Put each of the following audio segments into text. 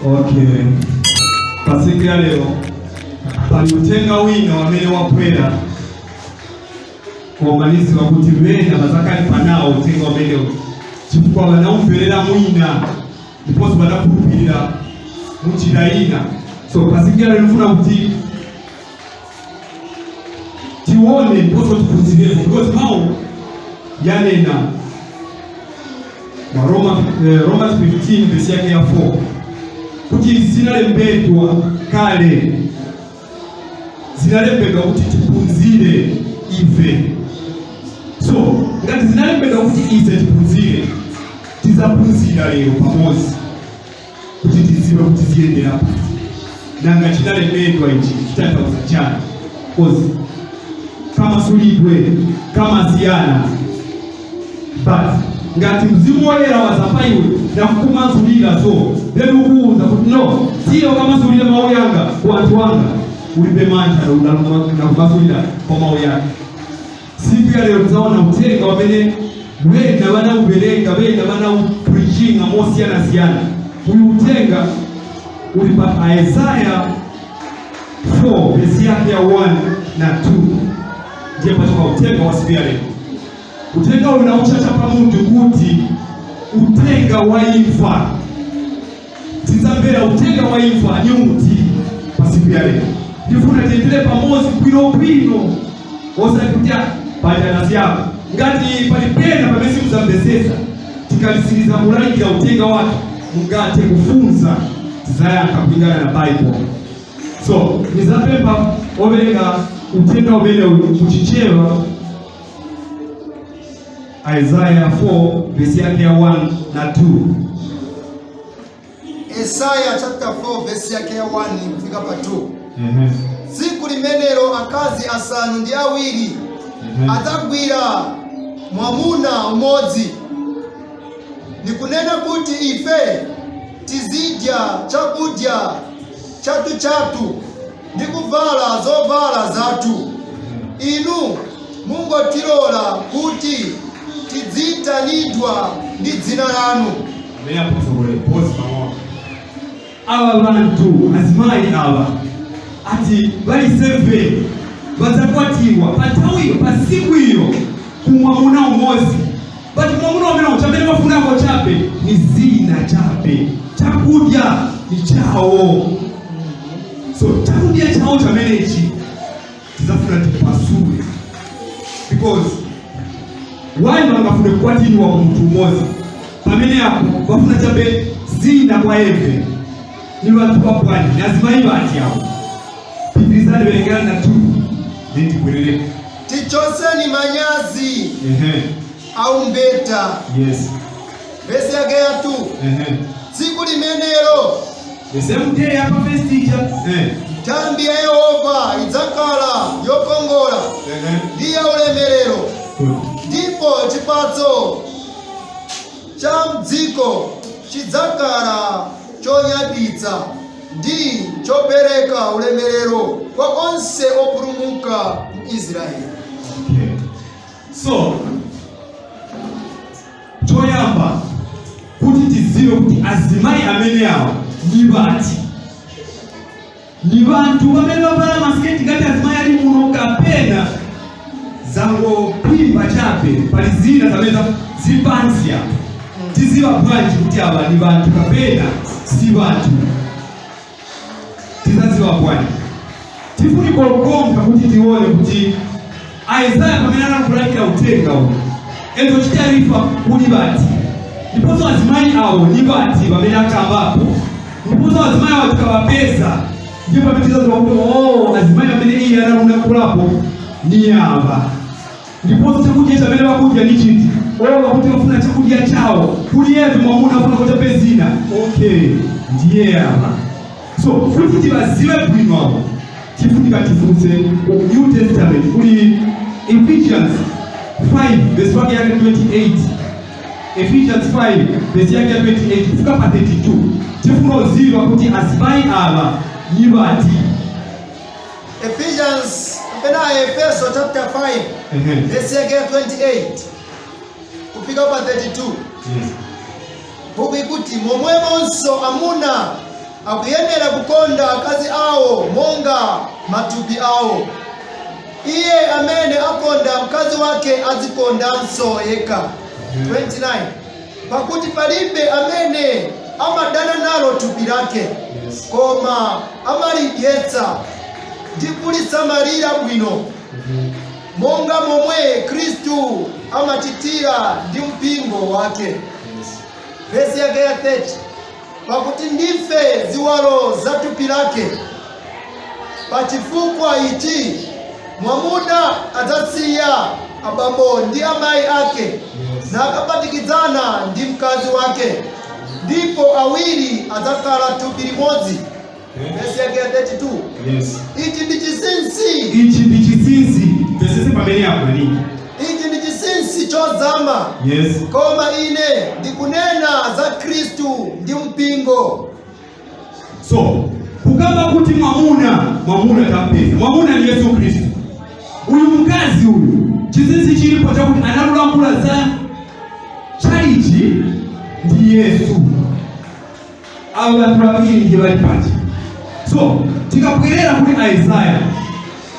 Okay, pasiku ya lero pali utenga wina wamene wabwera, koma niziwa kuti bena bazakalipa nawo utenga umenewo chifukwa banawumverera mwina ndiponso banakhulupirira munjira ina. So pasiku ya lero ndifuna kuti tione ndiponso tiphunzirepo, because mawu yanena mwa Romans 15 verse yake ya 4 kuti zinalembedwa kale, zinalembedwa kuti tiphunzire ife. So ngati zinalembedwa kuti ife tiphunzire, tizaphunzira lero pamodzi kuti tiziwe kuti ziyendera pati, nanga chinalembedwa ichi chitanthauza chani, 'cause kamasulidwe kamasiyana. But ngati Mzimu Woyera waza pa iwe nakukumasulira, so then ukuwuza kuti, "No, tiye ukamasulire mawu yanga ku anthu anga," ulibe mantha nakumasulira kwa mawu yake. Siku ya lero tizaona uthenga wamene bena banauwerenga, bena banaupreachinga mosiyanasiyana. Uyu uthenga uli pa Isaiah 4 vesi yake ya 1 na 2. Ndiye pachoka uthenga wa siku ya lero. Uthenga uyu nauchacha pamutu kuti "Uthenga wa imfa". Tizamvera uthenga wa imfa ni uti pa siku ya lero. Ndifuna tiyendere pamodzi bwinobwino, osati kuti pajanasi yako. Ngati pali pena pamene simuzamvesesa, tikalisiriza kulalikira uthenga wake, mungathe kufunsa, tizayankha kulingana na Bible. So nizapempha owerenga uthenga umene muChichewa, Isaiah 4 verse yake ya 1 na 2. Isaya chapter 4 verse yake ya 1 kufika pa 2. Ehe. Tsiku limenelo akazi asanu ndi awiri adzagwira mwamuna umodzi nikunena kuti, 'Ife tizidya chakudya chathu chathu ndi kuvala zovala zathu. Inu mungotilola kuti tidzitanidwa ndi dzina lanu.'" Amene aphunzire pose pang'ono. Aba bantu, azimayi aba, ati bali 7, bazakwatiwa pa nthawiyo, pa siku iyo, kumwamuna umodzi. But mwamuna umene chamene bafunako chabe ni zina chabe, chakudya ni chawo. So chakudya chawo chamenechi tizafuna tipasule, because why bangafune kukwatiriwa ku munthu umodzi pamene apo bafuna chabe zina kwa eve? Ni banthu babwanji? Ni azimayi bati awo? Pitirizani, berengerani na 2, then tibwerere. Tichoseni manyazi Ehe. aumbeta. Vesi yake ya 2. Ehe. Tsiku limenelo The same day apa first teacher. Nthambi ya Yehova idzakhala yokongola ndi ya ulemerero, ndipo chipatso cha mdziko chidzakhala chonyaditsa ndi chopereka ulemerero kwa onse opulumuka mu Israeli. Okay. So choyamba kuti tiziwe kuti azimayi amene awa ni bati, ni banthu bamene bavala masiketi ngati azimayi ali muno, kapena zangophimba chabe, pali zina zamene zili pansi apa? Tiziwa bwanji kuti aba ni banthu kapena si banthu? Tizaziwa bwanji? Tifunika kukonka kuti tione kuti Isaya pamene anakulalikira uthenga uwu enzo chitarifa kuli bati, ndiponso azimayi awo ni bati pamene akambapo, ndiponso azimayi awo tikawapeza, ndipo pamene tizaziwa kuti, oh, azimayi amene iye anakulapo ni ava, ndiponso chakudya chamene vakudya ni chiti? Oh, vakuti vafuna chakudya chawo kuli yetu, mwamuna afuna kuchape zina. Okay, ndiye ava. So kuti tivazive bwino apo, tifunika tifunse ku New Testament, kuli Ephesians 5 verse wake yake 28. Ephesians 5 verse yake ya 28 kufika pa 32. Tifuna uziva kuti azimayi ava ni bati. Ephesians kapena Efeso chapter 5 verse yake ya 28 kufika pa 32. Buku ikuti, "Momwemonso amuna Akuyenera kukonda akazi awo monga matupi awo. Iye amene akonda mkazi wake adzikondanso yekha. 29 Pakuti palibe amene amadana nalo thupi lake, koma amalidyetsa ndi kulisamalira bwino, monga momwe Khristu amachitira ndi mpingo wake. Vesi yake ya 30: Pakuti ndife ziwalo za thupi lake. Pachifukwa ichi mwamuna adzasiya abambo ndi amayi ake nakapatikizana ndi mkazi wake, ndipo awiri adzakhala thupi limodzi. Vesi yake ya 32: Ichi ndi chinsinsi. Ichi ndi chinsinsi. Pesese pamene apo maningi. Ichi ndi chinsinsi chozama, koma ine ndikunena za Khristu ndi mpingo. So kukamba kuti mwamuna tampeza, mwamuna ni Yesu Khristu. Uyu mkazi uyu, chinsinsi chilipo chakuti analulankhula za chalichi ndi Yesu. Abo bantu babiri ndiye bali paja. So tikabwerera kuli Isaya,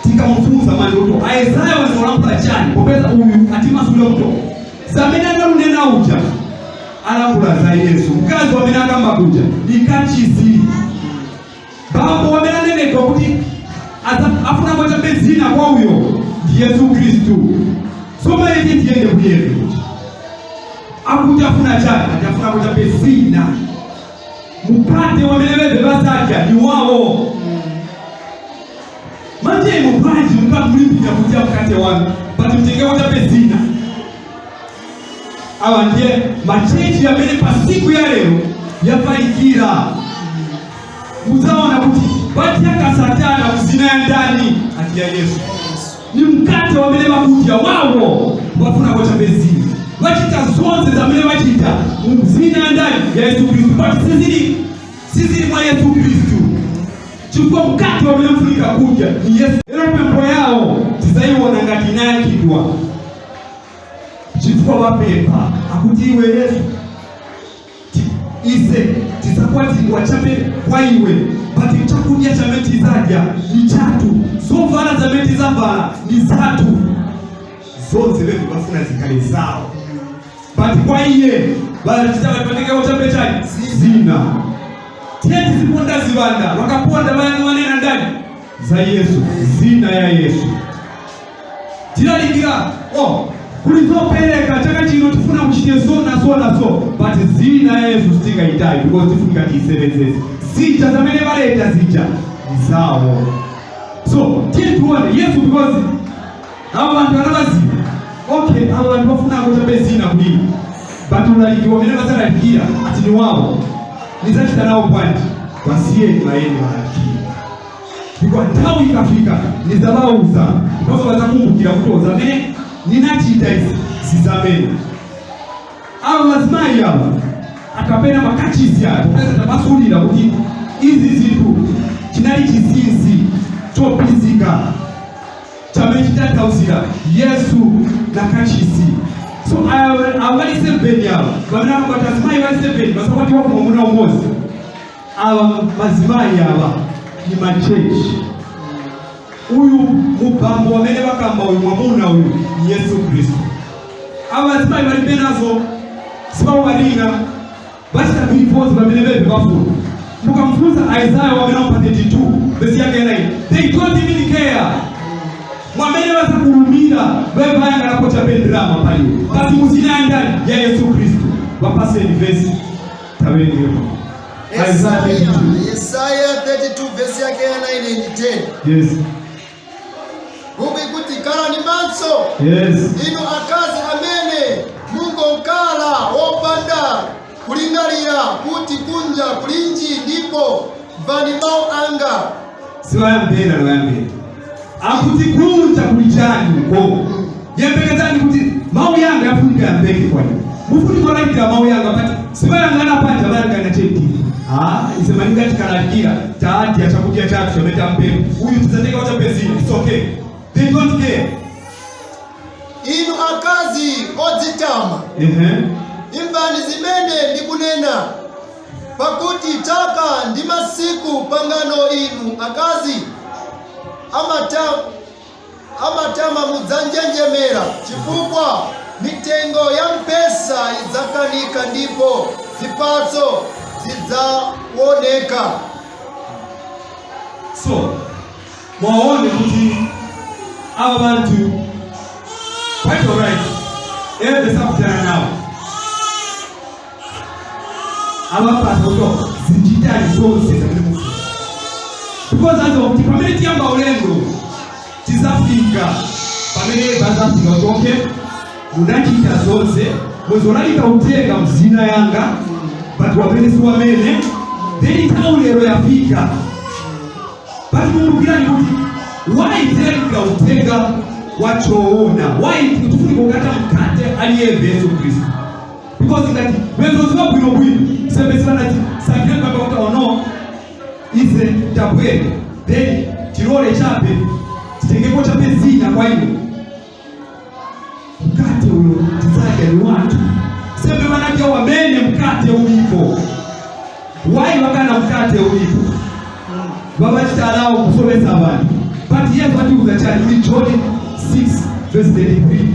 tikamufunza manje kuti Isaya wazolankhula chani, popeza uyu atimasulira kuti zamene analunena uja alankhula za Yesu. Mkazi wamene akamba kuja ni kachisi. Bambo wamene anenedwa kuti afuna kwachabe zina kwa uyo ndi Yesu Khristu. So maiti tiyende ku Yesu kuti akuti afuna chani? Ati afuna kwachabe zina. Mukate wamene bebe basadya ni wawo. Manje mubwanji mukamulimbika kudya mukate wanu, but mtenge kwachabe zina? Awa ndiye machechi amene pa siku ya lero yafalikira. Muzaona kuti batyaka Satana muzina ya ndani? Ati ya Yesu. Ni mkate wamene bakudya wawo, bafuna kwachabe zina. Bachita zonse zamene bachita muzina ya ndani? Ya Yesu Khristu, but sizili mwa Yesu Khristu, chifukwa mkate wamene mfunika kudya ni Yesu. Lero pempo yawo tizayiona ngati inayankhidwa, chifukwa wapempha akuti, "Iwe Yesu, ise tizakwatiwa chabe kwa iwe, but chakudya chamene tizadya ni chatu, zovala zamene tizavala ni zatu." Zonse bevi bafuna zikhale zawo, but kwa iye vachitavapatekeko chabe chani? Zina. Tiye tiziponda zivanda, vakaponda vayani vanena ndani? Za Yesu, zina ya Yesu. Tilalikira, oh, kulizopereka chaka chino tifuna kuchite so na so na so, but zina ya Yesu sitingaitayi because tifunika tiyisevenzese. Zija zamene valeta zija ni zawo. So tiye tione Yesu, because abo bantu anavaziva, okay, abo bantu bafunako chabe zina kulima, but ulaliki wamene bazalalikira ati ni wawo, nizachita nawo bwanji? Wasiyeni bayeni balalikira, because nthawi ikafika nizabauza, ndiponso bazakumbukira kuti zamene ninachita izi sizamene. Aba bazimayi aba akapena makachisi aya, popeza tabasulira kuti izi zinthu chinali chinsinsi chobisika chamene chitanthauzira Yesu na kachisi. So aba bali 7 aba bamene akubata azimayi bali 7 basakwatiwa ku mwamuna umodzi. Aba mazimayi aba ni machechi. Uyu mubambo wamene bakamba, uyu mwamuna uyu ni Yesu Khristu. Aba bazimayi balibe nazo, sibawalinga, bachita viliponse pamene bebe bafuna. Mukamfunza Isaiah wamene pa 32 vesi yake 9, they don't even care. Mwamene bazakulumira bebe bayangalapo chabe drama paliwe basi muzina ya ndani? Ya Yesu Khristu. Bapaseni vesi tawerengepo Isaiah 32. Yesaya 32 vesi yake ya 9 and 10. Buku ikuti, "Khalani maso, inu akazi amene mungokhala wopanda kulingalira kuti kunja kulinji, ndipo mvani mawu anga." Siwayambera niwayambera akuti kunja kulichani uko? Yembekezani kuti mawu yanga yafunika yambeke kwani mufuni kulalikira mawu yanga, but sibayangana panja, bayangana cheti. Ah, ise malinga tikalalikira taadya chakudya chathu chamene tampemba uyu, tizateka chapezini. It's okay, they don't care. "Inu akazi odzitama, imvani zimene ndikunena." Pakuti chaka ndi masiku pangano inu akazi amatama mudzanjenjemera, chifukwa mitengo ya mpesa idzakanika ndipo zipatso zidzaoneka. So mwaone kuti aba bantu, quite alright, eve sakutana nawo, abapasa kuti zinjitani zonse zamene mufuna, because aziwa kuti pamene tiyamba ulendo tizafika pamene bazafika kuti okay, munachita zonse, muzolalika utenga mzina yanga, but wamene si wamene. Then nthawi lero yafika. But kumbukirani kuti why tilalikira utenga wachoona? Why tifunika kukata mkate aliyeve Yesu Khristu? Because ngati venzoziwa bwinobwino sembesanati sangire kwamba kuti ono ize tabwere, then tilole chape titengepo chape zina kwa iwe, mkate uyo tizadya ni watu sembe wanadya wamene mkate ulipo. Why wakana mkate ulipo? Vavachitalawo kusomesa vanhu. But Yesu atiuza chani muri John 6 verse 33?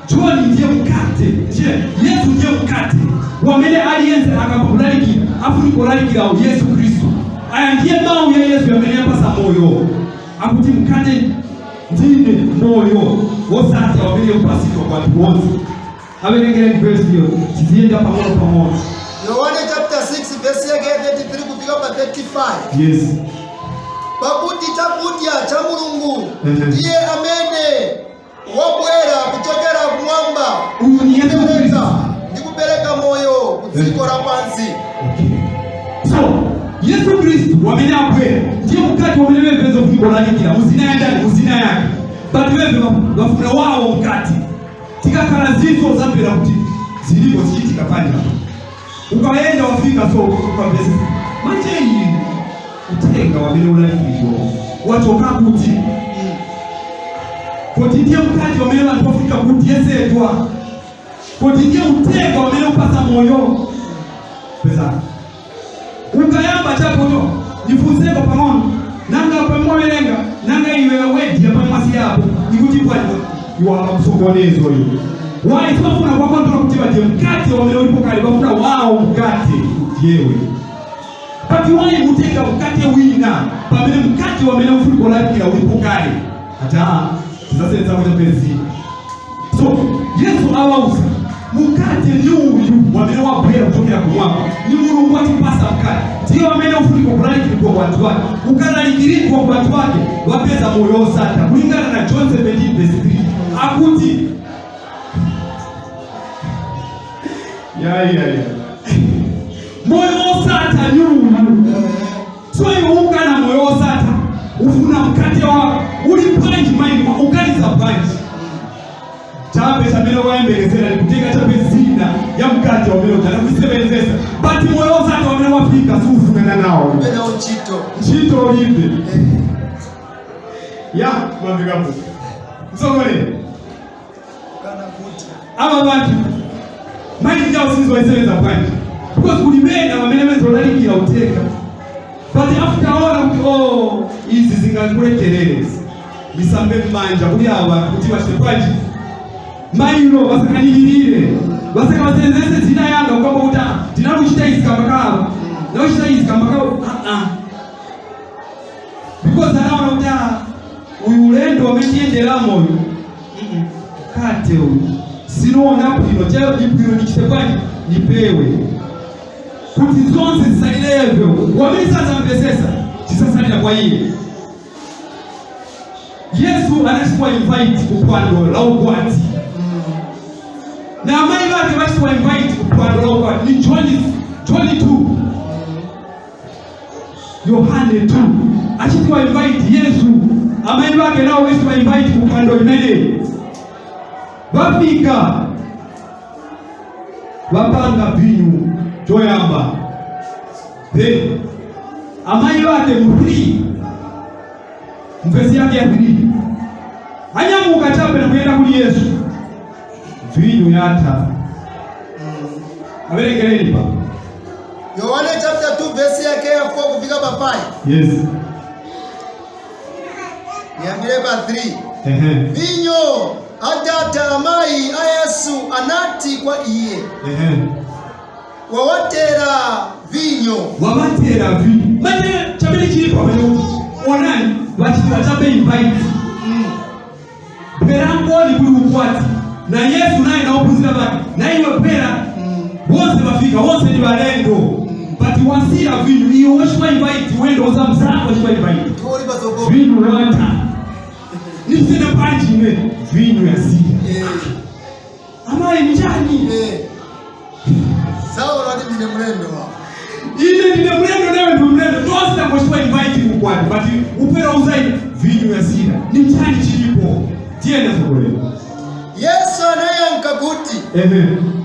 John ndiye mkate, ndiye Yesu ndiye mkate wamene aliyense akamba kulalikira afuni kulalikirawo Yesu Khristu. Aya ndiye mawu ya Yesu yamene yapasa moyo, akuti mkate ndine moyo wosatha wamene upasidwa kwa anthu onse. Averengereni verse iyo, tiziyenda pang'ono pang'ono. Yohane chapter 6 verse yake ya 33 kufika pa 35. Yes. Pakuti chakudya cha Mulungu ndiye amene wabwera kuchokera kumwamba Uyu ni Yesu Khristu. ndi kupereka moyo ku dziko lapansi. Okay. So Yesu Kristu wamene abwera ndiye mkate wamene veveza kunikolalikira muzina ya ndani? Muzina yake. But veve vafuna wawo mkate. Tikakhala zizo zamvera kuti zilipo zichitika panja, ukaenda wafika, so ukamvesa manje iyi utenga wamene ulalikiridwa wachoka kuti, kuti ndiye mkate wamene vantu vafika kuti yesedwa, kuti ndiye utenga wamene upasa moyo. Pesa ukayamba chapoto nifunzeko pang'ono, nanga pamwawerenga, nanga iwe wedya pamwasi yapo ikuti bwani iwamba msokonezo iyo. Why? Sibafuna kwakontrola kuti badye mkate wamene ulipo kale, bafuna wawo mkate udyewe. But why mutenga mkate wina pamene mkate wamene ufuna kulalikira ulipo kale? Ata tizasenza kuti pezi. So Yesu awauza mukate ni uyu wamene wabwera kuchokera kumwamba, ni Mulungu atipasa mkate, ndiye wamene ufunika kulalikirwa kwa wanthu wake. Ukalalikiridwa kwa wanthu wake wapeza moyo osatha kulingana na John 17 verse 3, akuti ya moyo osatha ni uyu. So iwe ukana moyo osatha, ufuna mkate wako uli bwanji? Mind mwa ukaliza bwanji? Chape chamene wayembekezera nikutenga chape zina ya mkate wamene utana kuisebenzesa, but moyo osatha wamene wafika siufunana nawo. Ubenawo ntchito. Ntchito ulibe ya mwambikapo msogoleni. Kana kuti Aba bantu mind yawo sizoisebenza bwanji? Because kulimena pamene menzolalikira utenga, but after aona kuti oh, izi zingakuleterere misambe mmanja kuli aba kuti bachite bwanji mailo basakanilirire basakabasenzese zina yanga kukamba kuti ah, ndinakuchita izi kamba kawo, ndinakuchita izi kamba kawo. Ah, ah. Because anaona kuti ah, uyu ulendo wamene tiyenderamo uyu, mkate uyu sinoona bwino chayo ibwino nichite bwanji nipewe kuti zonse zisalilevyo wamene sazamvesesa chisasalira kwa iye. Yesu anachitwa invite kuphwando la ukwati na amayi bake bachitwa invite kuphwando la ukwati. Ni John 2, Yohane 2, achitwa invite Yesu, amayi bake nawo bachitwa invite kuphwando imeneyi. Bafika, bapanga vinyu choyamba, then amayi bake mu 3 mvesi yake ya 3 anyamuka chape na kuyenda kuli Yesu, vinyu yatha. Aberekereni pa. Yohane chapter 2 verse yake ya 4 kufika pa 5. Yes. Niyambire pa 3. Ehe. Vinyo atatha, amayi a Yesu anati kwa iye, Ehe. "Wawatera vinyo." Wabatera vinyo. Manje chamene chilipo pamene kuti onani vachitira chabe invite, bwerangoni kuli ukwati, na Yesu naye naophunzira vake na iwe bwera. Wonse vafika, wonse ni valendo, but wasira vinyo. Iwe wachitwa invite, wendo uza mzako wachitwa invite. Tuli pasoko. Vinyo wata nisene panji imwe vinyo yasira. Amayi, ni chani? Sawa, nati ndine mlendo wa. Ine ndine mlendo, nawe ndi mlendo, tonse tangochitwa invite kukwati, but upera uzai vinyo yasira, ni chani chilipo? Tiyenda sokolera. Yesu anayankha kuti, Ehe.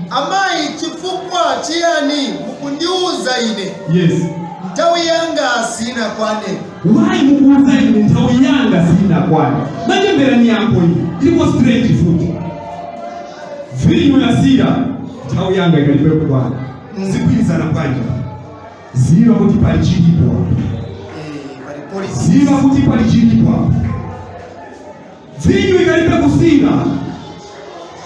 "Amayi, chifukwa chiyani mukundiuza ine? Yes. Nthawi yanga sinakwane." Why mukuuza ine? Nthawi yanga sinakwane. Manje mverani yanko iyi ilipo strange futi. Vinyo yasira, nthawi yanga ikalibe kukwana. Zigwirizana bwanji? Ziva kuti pali chilipo apa. Pali polisi. Ziva kuti pali chilipo apa. Vinyo ikalibe kusira,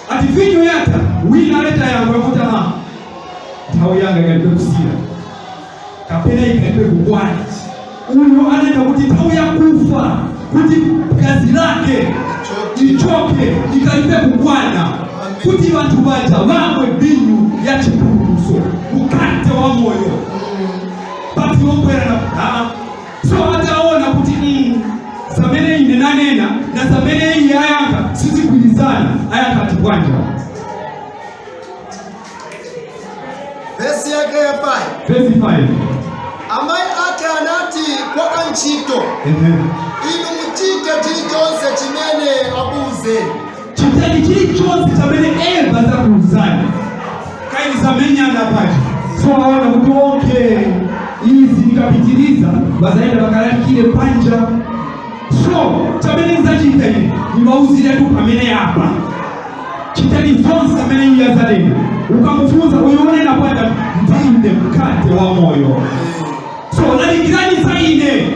ati vinyo yata, wina aleta yango yakuti aha, nthawi yanga ikalibe kusira kapena ikalibe kukwana. Uyo anena kuti nthawi yakufa kuti gazi lake ichoke ikalibe kukwana, kuti vanthu vaja vamwe vinyu ya chipulumutso, mukate wa moyo, pati wobwera na so ataona kuti zamene ine nanena na zamene iye ayankha sizigwirizana, ayankha ati bwanja? Vesi yake ya 5. Verse 5. Amayi ake anati kwa antchito, Ehe. "Inu muchite chilichonse chimene akuwuzeni." Chitani chilichonse chamene eva zakuuzani. Kaini zamenyana paja, so aona kuti okay, izi nikapitiriza vazaenda vakalalikire panja, so chamene nzachita ine nivauzire tu pamene apa, chitani zonse amene iye azanena. Ukamufunza uyonena panja, "Ndine mkate wa moyo, so lalikirani za ine."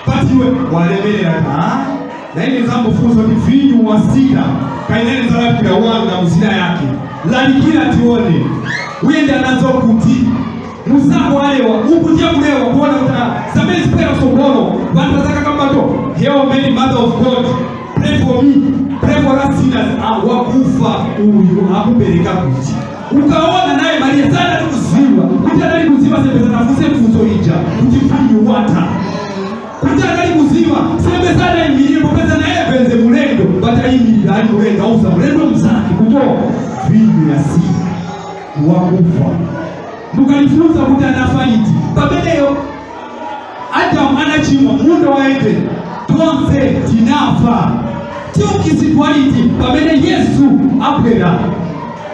Patiwe walemerera ta na ine zambufunza kuti vinyu wasira, kainene zalapira wanga muzina yake, lalikira tione uyende anazo kuti muzako alewa ukutiye kulewa kuona kuti zamene zipera kusogolo vantu vazakakambato, "Hail Mary, Mother of God, pray for me, pray for us sinners." Ah, wakufa uyu akubereka kuti ukaona naye Maria sana tikuziwa kuti anali kuziva sembeza nafunse mfunzo ija kuti vinyu wata, kuti anali kuziva sembe sana imirire popeza naye benze mulendo, batayimirira ali mulendo, auza mulendo mzake kuto vinyu yasira, wakufa. Mukalifunza kuti anafa liti? Pameneyo Adamu anachimwa munda wa Edeni, tonse tinafa. Tiukizidwa liti? Pamene Yesu abwera.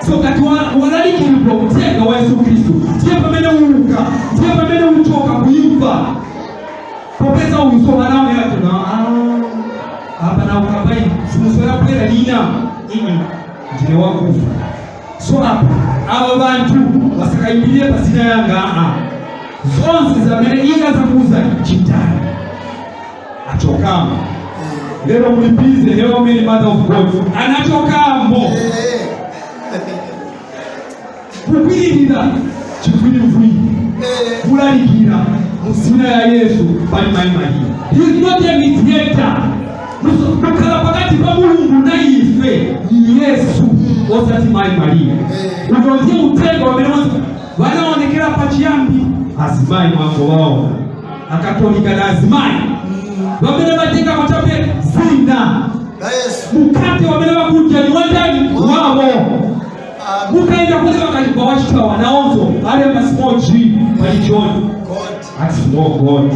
So kati walalikiridwa uthenga wa Yesu Khristu, ndiye pamene uuka, ndiye pamene uchoka kuimfa, popeza uso anaonera tuna apa na ukapai funso yapwera lina, ndine wakufa, so apa ava vantu vasakaimbirire pasina yanga. Aa, zonse zamene iye azakuuza chitani. Achokamo. Lero mulipize "Hail Mary, Mother of God", anachokamo. Kukwiririra chivwirivwiri, kulalikira muzina ya Yesu pali mayi Mariya. He is not a mediator. Kukhala pakati pa Mulungu na ife ni Yesu, osati mayi Mariya. Uyo ndiye uthenga wamene wonse wanaonekera pachiyambi. Azimayi mwambo waona, akatolika na azimayi vamene vatenga kwachape zina La Yesu. Mukate wamene vakudya ni wandani wavo. Mukaenda kule vakachibva wachitawa naonzo alemba small g pali John. God. Ati small god.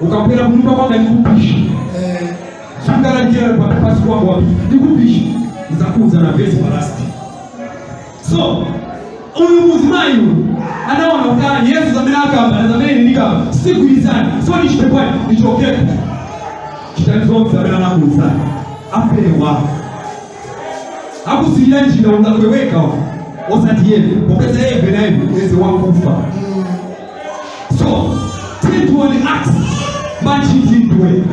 Ukapera kunyumba kwanga nikupisha, sungalanjera pasi kwangu wapi nikupisha, nizakuuza na vesi palasti. So uyu muzimayi uyu anaona kuti Yesu zamene akamba na zamene ine ndikamba sigwirizana, so nichite bwanji? Nichokeko. Chitani zonse zamene anakuuzani. Apewa akusiyira njira ulakweweka osati yeve, popeza yeve naye eze wakufa. So tituone Acts, Machitidwe.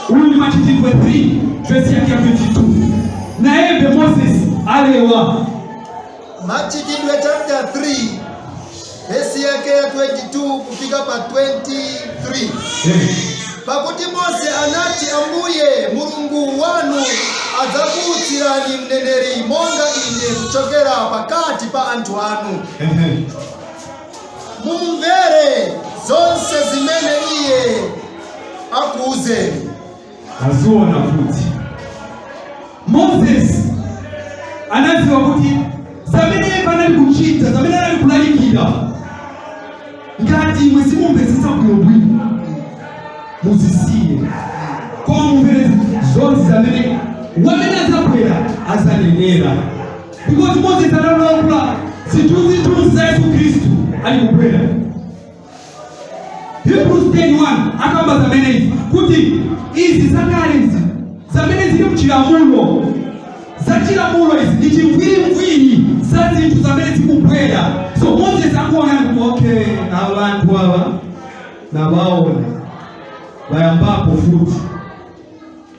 Uyu ni Machitidwe 3 verse yake ya 22. Naembe Moses alewa. Machitidwe chapter 3 vesi yake ya 22 kufika pa 23. Pakuti Mose anati, Ambuye Mulungu wanu adzakuutsirani mneneri monga ine kuchokera pakati pa anthu anu. Mumvere zonse zimene iye akuwuzeni. Aziona kuti Moses anaziwa kuti zamene panali kuchita, zamene anali kulalikira, ngati imwe simumvetsetsa bwinobwino muzisiye, koma mumvere zonse zamene wamene azabwera azanenera, because Moses analankhula zithunzithunzi za Yesu Khristu ali kubwera. Hebrews 10:1 akamba zamene izi kuti izi zakale izi zamene zili mchilamulo, za chilamulo izi ndi chimvwirimvwiri za zinthu zamene zikubwera. So Moses akuona kuti okay, na vanthu ava navaona vayambapo futi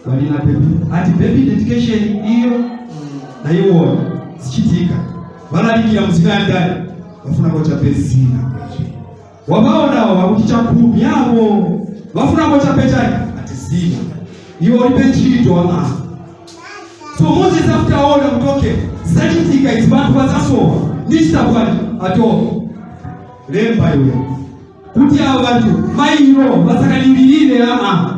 valina baby, ati baby dedication iyo nayiwona zichitika, valalikira muzina ya ndani, vafuna kochape zina. Wavaonawo vakuti chakhumi yavo vafuna kochape chani, ati zina iwo ulibe ntchito aa. So Moses after aona kuti okay, zachitika izi, vanthu vazasowa, ndichita bwanji? Ato lemba iwe kuti avo vanthu mairo vasakalililire aa.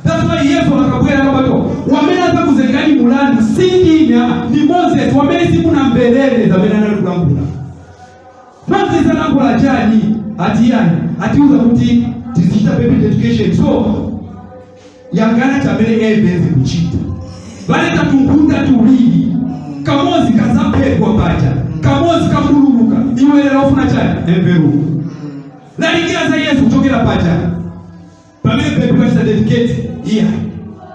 That's why Yesu akabwera akabato wamene azakuzengani mulandu sindine aa, ni Moses wamene simunamverere zamene anali kulangula. Moses analangula chani? Ati yani atiuza kuti tizichita baby dedication. So yangana chamene evezi kuchita, valeta tunkhunda tuwiri, kamozi kazaphedwa paja, kamozi kambululuka. Iwe lero ufuna chani? Emveruka, lalikira za Yesu kuchokera paja pamene baby pachita dedicate. Iya,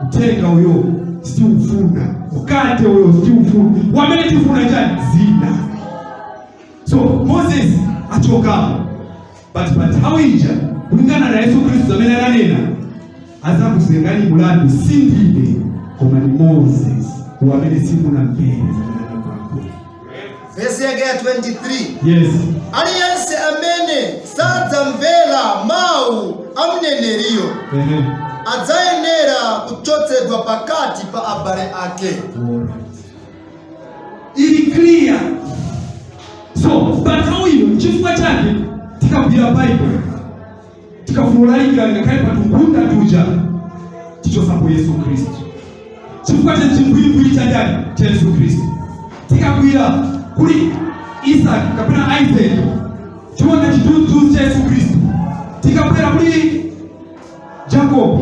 utenga uyo sitiufuna, mkate uyo sitiufuna, wamene tifuna chani? Zina. So Moses achokamo, but pa nthawi ija kulingana na Yesu Khristu amene ananena, azakuzengani mulandu sindine koma ni Moses wamene simunamvere zamene anakulankhula. Vesi yake ya 23. Yes. Aliyense amene sadzamvera mawu a mneneriyo adzayenera kuchotsedwa pakati pa abale ake. Alright. Ili clear. So pa nthawi ino chifukwa chake tikagwira Bible, tikafulalikira ngakhale patunkhunda tuja, tichosapo Yesu Khristu chifukwa cha chimvwimvwi cha ndani? Cha Yesu Khristu. Tikagwira kuli Isaki kapena Isaac, tiona chithunzithunzi cha Yesu Khristu. Tikabwera kuli Jacob,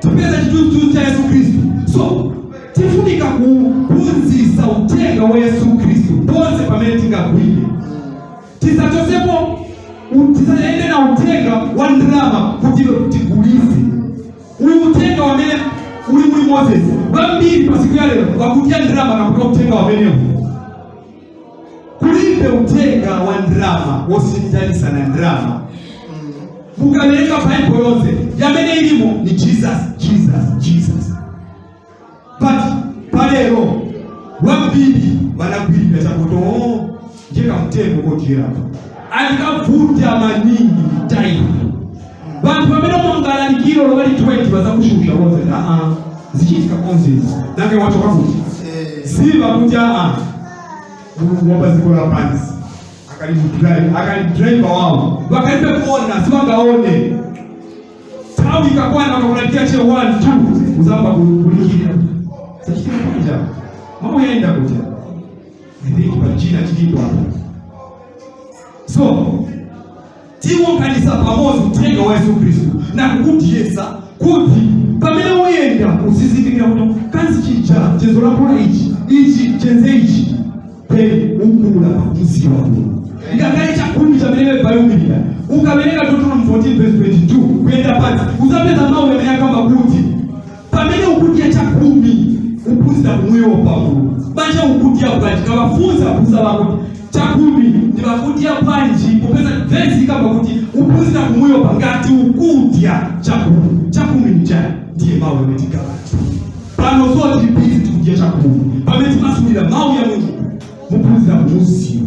tipeza chithunzithunzi cha Yesu Khristu. So tifunika kuphunzitsa uthenga wa Yesu Khristu ponse pamene tingagwire. Tisachosepo, tisaende na uthenga wa ndalama kuti tigulise uyu uthenga wamene uli muli Moses. Vambiri pasiku ya lero vakudya ndalama kakuta uthenga wamenewo. Kulibe uthenga wa ndalama wosinthanisa na ndalama. Mukawerenga Bible yonse, yamene ilimo ni Jesus, Jesus, Jesus. But palero wambiri vanagwirira chakuti o ndiye kamtengo kodyerapo andikavuta maningi time. Vanthu pamene mungalalikiro lovali 20 vazakushusha lonse, aa, zichitika konse izi nange wachoka kuti ziva kuti aa, Mulungu wa paziko lapansi akali driver wawo, vakalibe kuona, sivangaone. Nthawi ikakwana vakakulalikira che 1 2, uzamba kulikira sachitika kwanja mambo yaenda kuti I think pachina chilipo apo. So tiwonkhanisa pamodzi uthenga wa Yesu Khristu na kukudyesa kuti pamene uyenda uzizindikira kuti kanzi chija chenzolakula ichi, ichi chenze ichi, then ukula pakuziwa Mulungu. Ngakhale chakhumi chamene bayumirira, ukawerenga Deuteronomy 14 verse 22 kuyenda pansi, uzapeza mawu amene akamba kuti pamene ukudya chakhumi uphunzira kumuyopa Mulungu. Manje ukudya bwanji? Kawafunza aphunza vakuti chakhumi ndi Ndivakudya bwanji? Popeza vesi ikamba kuti uphunzira kumuyopa ngati ukudya chakumi. Chakumi ni chani? Ndiye mawu yamene tigabatu pano. So tili busy tikudya chakumi pamene timasulira mawu ya Mulungu. Muphunzira kumuziwa,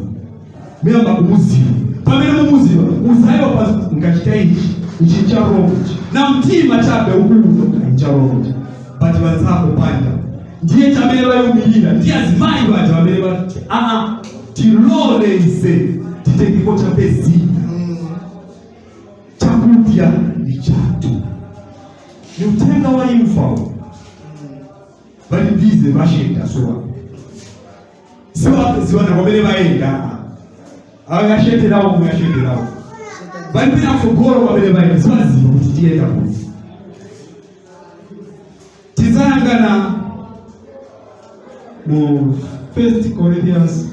muyamba kumuziwa. Pamene mumuziwa, uzayopa ngachita ichi, ichi cha wrong, na mtima chabe ukuuza kuti cha wrong, but vanzako panja ndiye chamene vayumirira, ndiye azimayi vaja vamene vati, "Aa, tilole ise titengeko chabe zina, chakudya ni chatu." Ni utenga wa imfa. Bali busy vashenda sowa siwaziwana kwamene vaenda, akashenderawo, muyashenderawo, valipita kutsogolo kwamene vaenda, siwaziwa kuti tiyenda kuti. Tizayangana mu First Corinthians.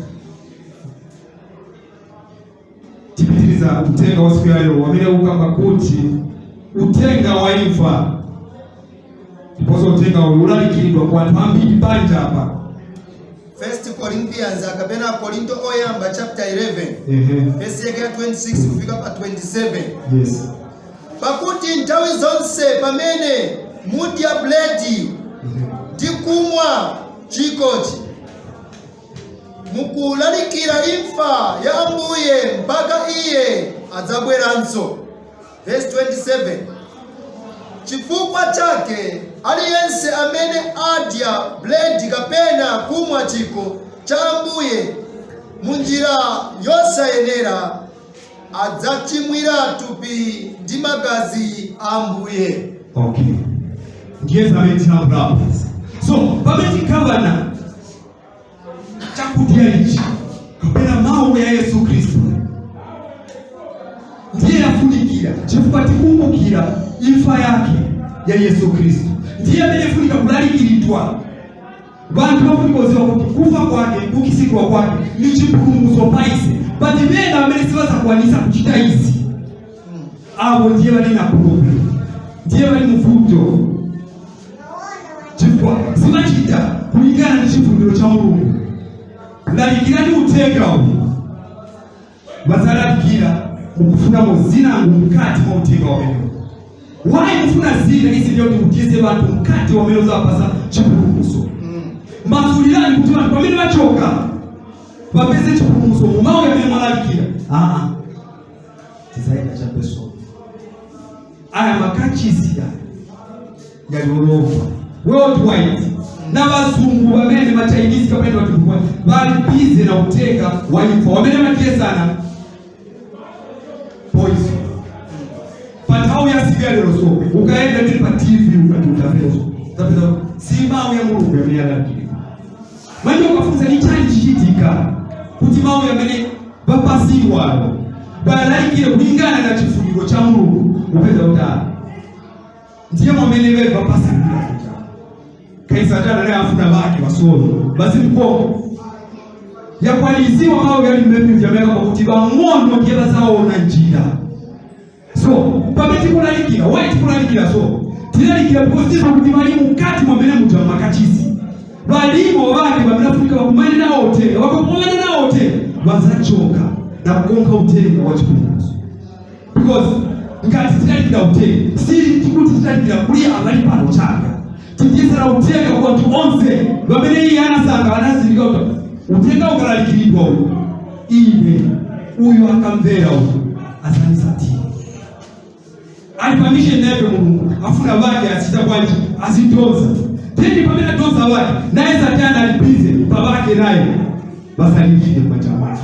Tipitiriza utenga wa siku ya lero wamene ukamba kuti utenga wa imfa, ndiponso utenga uyu ulalikiridwa ku anthu ambiri panja apa. First Corinthians akapena Korinto oyamba chapter 11, verse yake ya 26 kufika pa 27. Yes. Pakuti nthawi zonse pamene mudya buledi ndi kumwa chikhochi, mukulalikira imfa ya Ambuye mpaka iye adzabweranso. Verse 27: chifukwa chake aliyense amene adya buledi kapena kumwa chikho cha Ambuye munjira yosayenera adzachimwira thupi ndi magazi a Ambuye. Okay, ndiye zamene tinambulapo. So pamene tikavana chakudya ichi kapena mawu ya Yesu Khristu, ndiye yafunikira chifukwa tikumbukira imfa yake ya Yesu Khristu. Ndiye amene ifunika kulalikiridwa. Vanthu vafunika kuziwa kuti kufa kwake, kukisidwa kwake ni chipulumutso paise. But vena amene sivazakwanisa kuchita izi, avo ndiye vali na problem, ndiye vali muvuto, chifukwa simachita kulingana ndi chifuniro cha Mulungu. Lalikirani uthenga uwu, vazalalikira mukufunamo zinango mkati mwa uthenga wamenewo. Wayi mufuna zina izi? Ndiyo kuti mutize vanthu mkati wamene uzawapasa chipulumutso. Masulirani kuti vanthu pamene vachoka vapeze chipulumutso mumawu yamene mwalalikira. Aa, tizaenda chapeso. Aya makachisi aya yali all over worldwide, na vazungu vamene ma Chinese kapena vachungu vali busy na utenga wa imfa wamene vatiyesana poison pa nthawi ya siku ya lero. So ukaenda ndili pa TV, ukati utapeza, utapeza si mawu ya Mulungu yamene yalalikira. Manje ukafunza ni chani chichitika kuti mawu yamene vapasiwayo balalikire kulingana na chifuniro cha Mulungu, upeza kuti ah, ndiye mwamene veve vapasikira kai Satana naye afuna vake vasolo basi mkongo yakwaniziwa mawu yali mmene jameka pakuti vang'ono ndiye vazaona njira. So pamene tikulalikira, why tikulalikira? So tilalikira because tizo kuti vali mukati mwamene muja mmakachisi valimo vake vamene afunika vakumane nawo uthenga. Vakakumana nawo uthenga, vazachoka na kukonka uthenga wa chipulumutso, because ngati tilalikira uthenga, si tikuti tilalikira kuli avali pano chaka. Titiyesera uthenga kwa anthu onse vamene iye anasanga, anazindika kuti uthenga ukalalikiridwa uyu, ine uyu akamvera uyu azanisatira. Ali pa mission naye. Mulungu afuna vake azita bwanji? Azitoza tendi. Pamene atoza vake, naye Satana ali busy pavake, naye vasalikire manja mwake.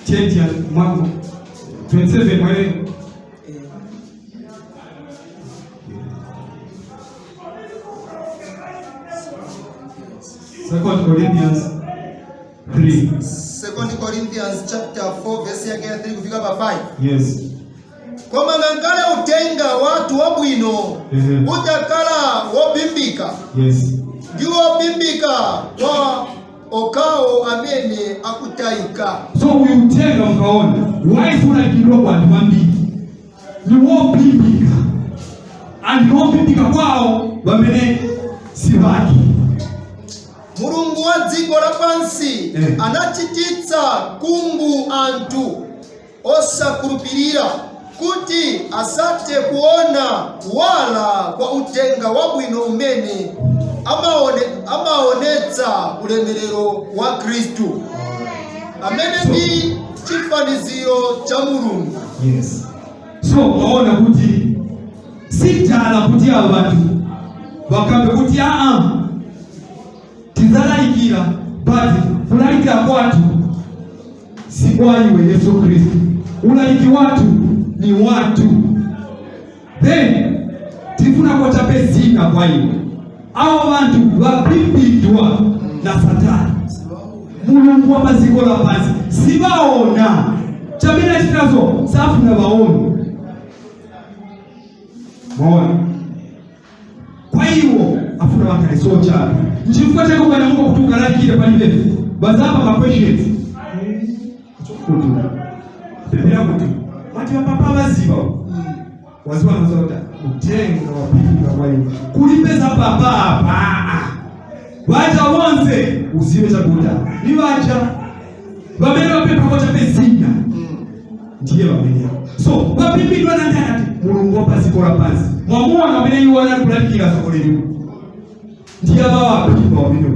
Tenti mwako 27 mwene. Second Corinthians 3. Second Corinthians chapter 4 verse yake ya 3 kufika pa 5. Yes. Koma ngakhale utenga wathu wabwino udzakhala wobimbika, ndi wobimbika kwa okawo amene akutayika. So uyu utenga mkaona waifuna kwa anthu ambiri ni wobimbika, and wobimbika kwawo vamene si vake. Mulungu wa dziko lapansi anachititsa khungu anthu osakhulupirira kuti asathe kuona kuwala kwa uthenga wabwino umene amaonetsa ulemerero wa Khristu, amene ndi chifaniziro cha Mulungu. Yes, so waona kuti sitala kuti abo bantu bakambe kuti aa, tizalalikira, but kulalikira kwathu si kwa iwe Yesu Kristu, ulaliki wathu ni watu, then tifuna kochape zina kwa iwe. Abo bantu bapimpidwa na Satani, mulungu wa paziko la pansi, sibaona chamene achitazo, safuna baone. Maona kwa iwo afuna bakale sochabe. Nchifukwa chake ukanyamuka kuti ukalalikire palibe bazapa ma questions kuti pepera kuti mati vapapa vaziva waziwa nazota utenga wapilika kwa iwo kulipeza papa apa vaja vonse uzive chakuta ni vaja vamene vapepako chapezina ndiye vamenewo. So vapimbidwa na ndani? Ati mulungu wa paziko la pansi. Mwamuona amene iwo anali kulalikira sokoleriwo ndiye avawapimba wamenewo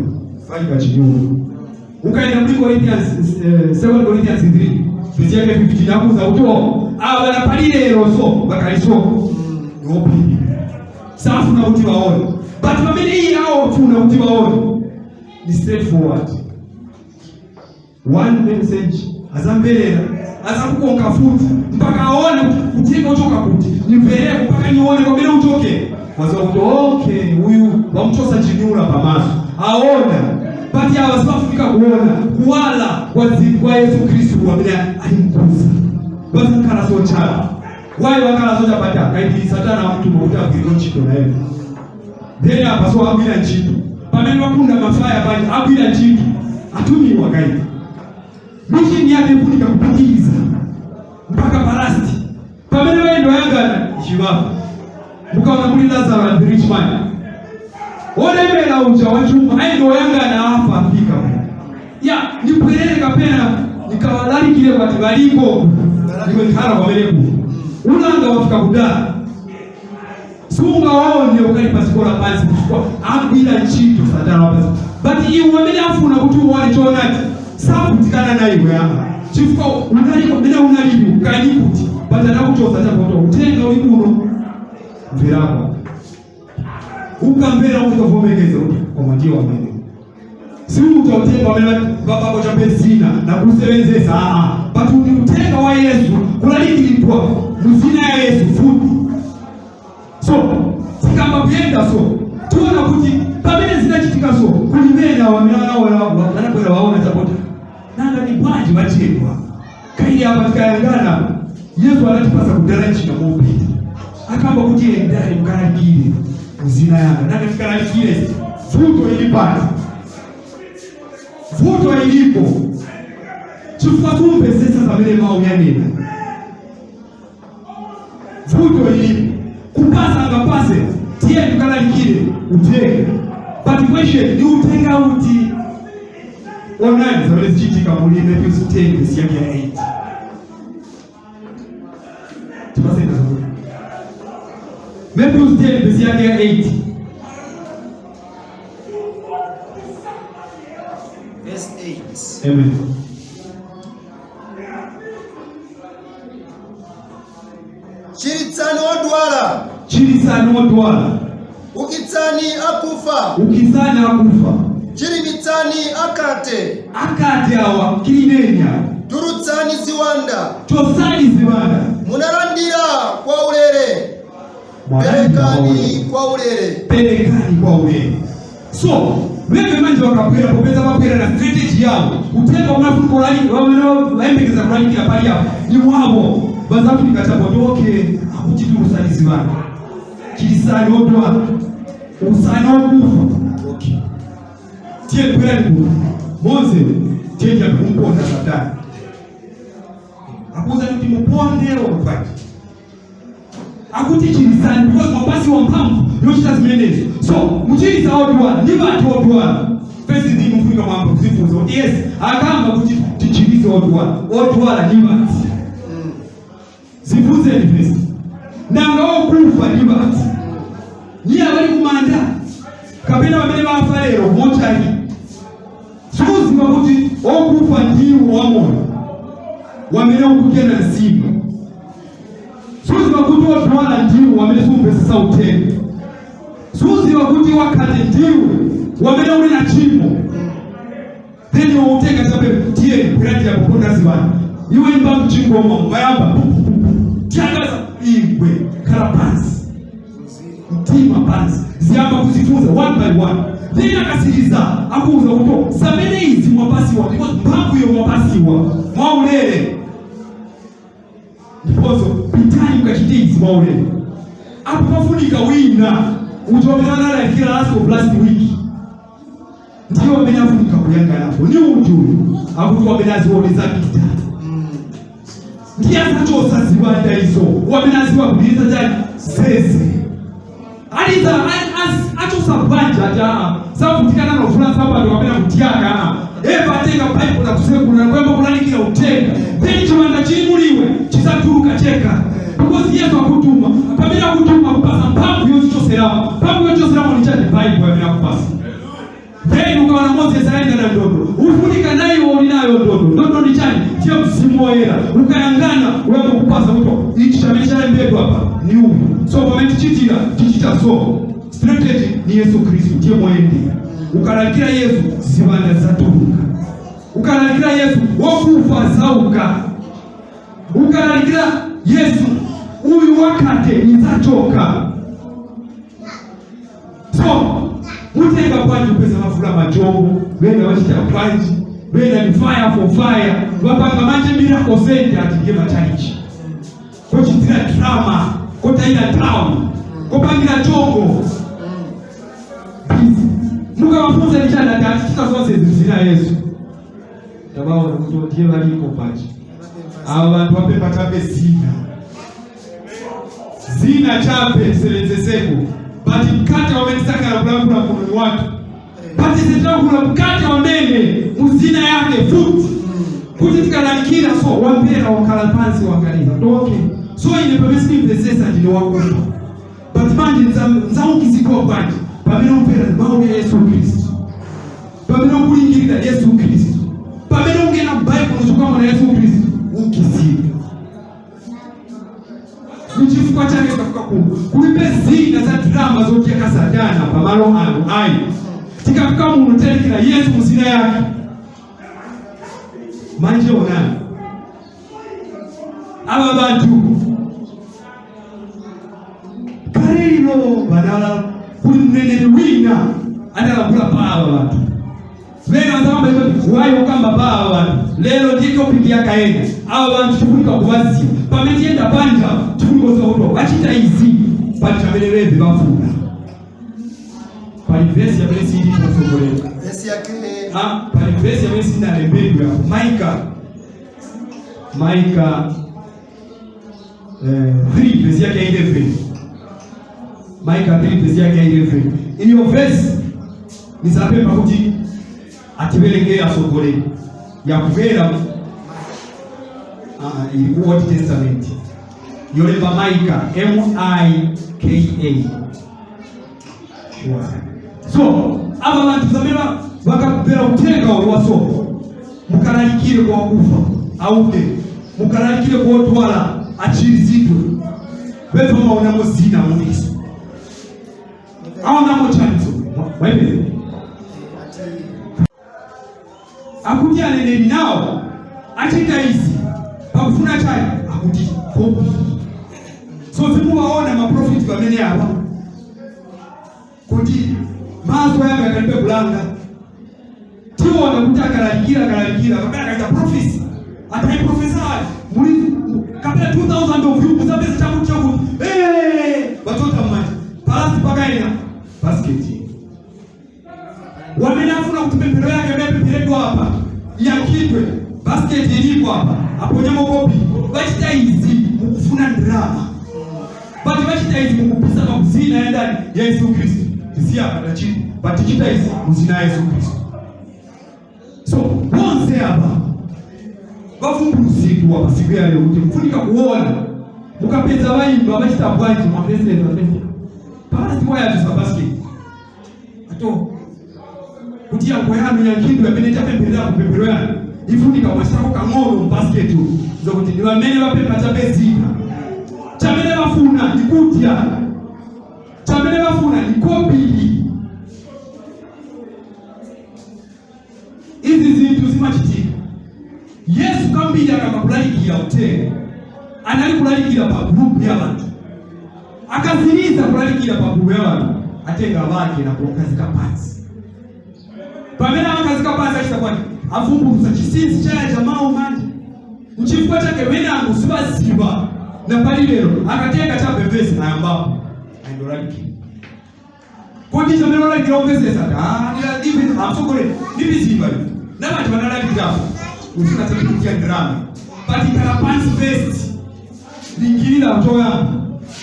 vali pachinyungu. Ukaenda muri Corinthians, 2 Corinthians 3 verse yake 15, akuza kuti oh, ava vanapali lero so vakaliso niwopimbidwa, safuna kuti vaone, but pamene iye awofuna kuti vaone ni straightforward one message, azamverera, azakukonka futi mpaka aone kuti uthenga uchoka kuti, nimverere mpaka nione kwamene uchoke. Waziwa kuti okay, uyu wamuchosa chinyula pamaso aona, but awa simafunika kuona kuwala kwa Yesu Khristu amene ali mkuza, bazakhala sochapa wayi wakhala sochapata kaiti Satana amtuma kuti agwire ntchito naye. Then apa so agwira ntchito pamene wapunda mafaya panja, agwira ntchito, atumiwa kaiti mission yake ifunika kupitiliza mpaka pa last pamene wayendo yangana chivafa. Mukaona kuli Lazaro and the rich man, olemera uja wachuma ayendo oyangana afa, afika ya nibwerere kapena nikawalalikire kwati valiko iwe nkhala kwameneku unanga wafika kudala sungaone ukali pasiko la pansi kuchukua agwira ntchito Satana wapansi. But iwe amene afuna kuti uone choonadi savutikana na iwe ama chifukwa unali kumene unalipo kani kuti, but anakuchosa chapoto utenga uli kuno, mverako, ukamvera ukavomekeza kuti koma ndiye wamene si uta utenga wamene vapako chapezina na kusevenzesa aa, but ni utenga wa Yesu kulalikiridwa muzina ya Yesu futi. So tikamba kuyenda, so tiona kuti pamene zinachitika so kulimene wamene anakwera waona chapota nanga ni bwanji vachedwa kaili. Apa tikayangana, Yesu anatipasa kudala ntchito mopita, akamba kuti endani mukalalikire muzina yanga. Nanga tikalalikire, vuto ili pati, vuto ilipo chifukwa tumvesesa zamene mawu yanena. Vuto ilipo kupasa angapase tiye tukalalikire utenga, but question ni utenga uti? Onani zamene zichitika muli Matthew 10 verse yake ya 8. Tipasenda zakuti Matthew 10 verse yake ya 8. Verse 8. Amen. Chiritsani odwala, Chirisani odwala, ukitsani akufa, ukisani akufa, chirimitsani akate, akati awa kilineni awa, tulutsani ziwanda. Chosani ziwanda. Munalandira kwa ulere, perekani kwa ulere. Perekani kwa ulere. So wewe manje wakabwera popeza wabwera na strategy yawo, utenga unafunika ulalika wamene vayembekeza kulalikira pali apo ni wavo bazafika chapotoke akuti tiusani ziwanda, chilisani odwala, usani okufa. Okay, tiye bwerani kuno Mose, tiye tiyakumponda Satani akuuza kuti mupondero mfati akuti chilisani because mapasi wa mphamvu yochita zimenezo. So muchilisa odwala ndi vanthu odwala. First thing mufunika mwamba kuzifunza kuti yes, akamba kuti tichirize odwala, odwala ni bati? Zifunzeni first. Nanga okufa ni bati? Ni abali kumanda kapena bamene bafa lero mochali? Sikuziva kuti okufa ndiwo wamoyo wamene ukugena mzimu. Suziva kuti odwala ndiwo wamene sumvesesa uthenga. Suziva kuti wakhate ndiwe wamene uli na chimo. Then iwe utenga chabe, tiye kulandira kuponda zivana, iwe imba mchingoma, mayamba tiangaza, igwe khala pansi, mtima pansi, ziyamba kuzifunza one by one. Then akasiriza akuuza kuti zamene izi mwapasiwa, because mphamvu iyo mwapasiwa mwaulere, ndiponso pitani mukachite izi mwaulere. Apo pafunika wina ucho amene analalikira last of last week, ndiyo amene afunika kuyanganapo ni uju uyu akuti wamene azione zapita, ndiye azachosa ziwanda izo, wamene aziwa kuliza chani zeze aliza achosa bwanja ati aa savutikana novula nsapato kapena kutyaka. Aa eva atenga Baibulo na kusekula kuyamba kulalikira uthenga, then chiwanda chili muliwe chisatuluka cheka, because Yesu akutuma. Pamene akutuma akupasa mphamvu yozichoseramo. Mphamvu yochoseramo ni chani? Baibulo amene akupasa. Then ukaona Moses aenda na ndodo, ufunika nayo uli nayo ndodo. Ndodo ni chani? Ndiye Mzimu Woyera. Ukayangana uyamba kupasa kuti ichi chamene chalembedwa apa ni uyu. So pamene tichitira tichita, so strategy ni Yesu Khristu, ndiye moyendera. Ukalalikira Yesu, ziwanda zatuluka. Ukalalikira Yesu, wokufa zauka. Ukalalikira Yesu, uyu wakate izachoka. So mutenga bwanji kupeza mavula majongo, vena vachita bwanji, vena ni fire for fire, vapanga manje miracle center ati ndiye machalichi kochitira drama, kotaira town, kopangira chongo busy. Mukavafunza nichana ati tichita zonse izi mzina Yesu. Tabaona kuti ndiye valiko pachi ava vantu vapepa chape zina, zina chape tisevenzeseko, but mkate wamene tisakala kulankhula muno ni watu, but sitilankhula mkate wamene muzina yake futi kuti tikalalikira. So wamvera, wakhala pansi, wakaliza, okay. So ine pamene sindimvesesa, ndine wakufa, but manje nzaukizidwa bwanji? Pamene umvera mawu ya Yesu Khristu, pamene ukulingirira Yesu Khristu, pamene ungena m'Baibulo chikwamona Yesu Khristu, ukizidwa. Ni chifukwa chake tikafika kuno kulibe zina za drama zotyeka Satana pamalo ano ayi. Tikafika muno tilalikira Yesu muzina yake. Manje onani aba bantu kalero banala kuli mneneri wina analambula pa aba bantu vena azakamba ivo wayi ukamba pa aba bantu. Lero ndiye topic yakaenda. Aba bantu tifunika kuvaziva pamene tiyenda panja, tifunika kuziva kuti vachita izi pali chamene veve vafuna. Pali vesi yamene silipo, mtsogoleri. Vesi yake? Ah, pali vesi yamene sinalembedwe apo. Maika 3 vesi yake 11. Maika 3 vesi yake 11. Iyo vesi nisapemba kuti ativerengere atsogoleri yakubera ili ku Old Testament, yolemba Maika, M I K A. Sure. So aba bantu zamene vakabvera uthenga uyu waso, mukalalikire kwa wakufa auke, mukalalikire kwa odwala achirizidwe, bebva maonamo zina muniso aonamo chanizo waipeza. Ati Akuti aneneri nawo achita izi pakufuna chani? Akuti kopi. So zimuwaona maprofiti pamene apa kuti maso yake akalibe kulanga. Tiona kuti akalalikira, akalalikira kapena akaita prophecy, atai prophesy muli kapena 2000 of you musapeza chakuti chakuti, vachota mmanja palasi pakaena basket. Wamene afuna kuti pemphero yake amene apa iyankhidwe, basket ilipo apa, aponyamo kopi. Vachita izi mukufuna ndrama, but vachita izi mukupisa pa mzina ya ndani? Ya Yesu Khristu. Tisiya apa tachita, but tichita izi muzina ya Yesu Khristu. Vavumbulusiku wa pasiku ya leo kuti mfunika kuona mukapedza vaimba vachita bwanji mwapeseza pesa pasi wayatusa basket ato kuti yango yanu yankhidwe amene tapempherera kupemphero yanu ifunika mwasako kang'ono mubasket zokuti ndi vamene vapempha chapezina chamene vafuna ndikudya, chamene vafuna ndikobiri. Izi zinthu zimachitika. Yesu kambiri akamba kulalikira uthenga anali kulalikira pa group ya vanthu. Akaziriza kulalikira pa group ya vanthu, atenga vake na kuwakhazika pansi. Pamene amakhazika pansi achita kwani avumbulutsa chinsinsi chaya cha mawu manje. Nchifukwa chake wenango sibaziba na pali lero akatenga cha bevesi ayambapo ayindolalikira kodi chamene olalikira omvesesa amsogolera ndibiziba ivi nabantu banalalikirapo ufika chapikutia drama but ikhala pansi first lingilira utoyamba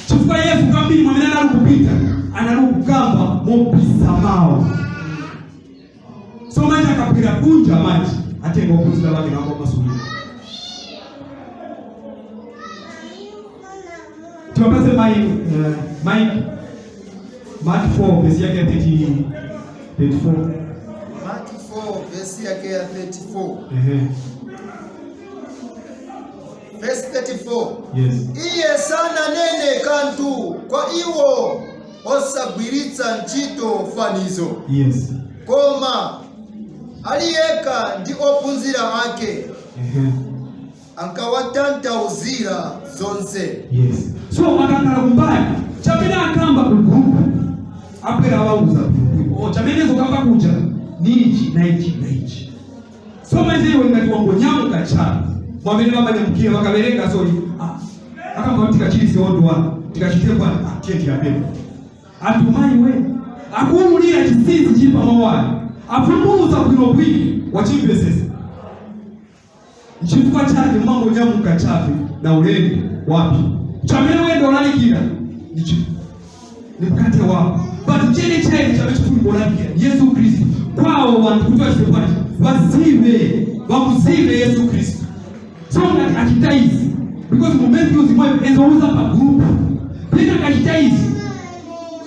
chifukwa Yesu kambiri mwamene anali kupita anali kukamba mopisa mawu. So manje akabwera kunja manje atenga ophunzira wake nako masulira. Tiwapase Mike Mark 4 verse yake ya 30 34. Mark 4 verse yake ya 34. Ehe. Verse 34. Yes. Iye sananene kanthu kwa iwo osagwiritsa ntchito fanizo, Yes. koma ali yekha ndi ophunzira ake Ehe. ankawatanthauzira zonse. Yes. So akakhala kumbali chamene akamba ku group abwera awauza bwinobwino. Oh, chamene zokamba kuja ni ichi na ichi na ichi. So manje iwe ngati wangonyamuka cha mwamene vamanyamukira vakaverenga so akamba kuti tikachilise ondwa tikachite bwana tiye tiyambepo. Anthu mayi we akuwulira chinsinsi chili pamawali avumbulutsa bwinobwino wachimvesesa. Nchifukwa chake mmangonyamuka chabe na ulendo wapi chamene wendo olalikira ni mkate wako, but chene chene chamene chifuni olalikira ni Yesu Kristu kwawo wanthu kuti vachite bwanji vazive vamuzive Yesu Kristu. So ngati achita izi because mu Matthew zimwe ezouza pa group pita akachita izi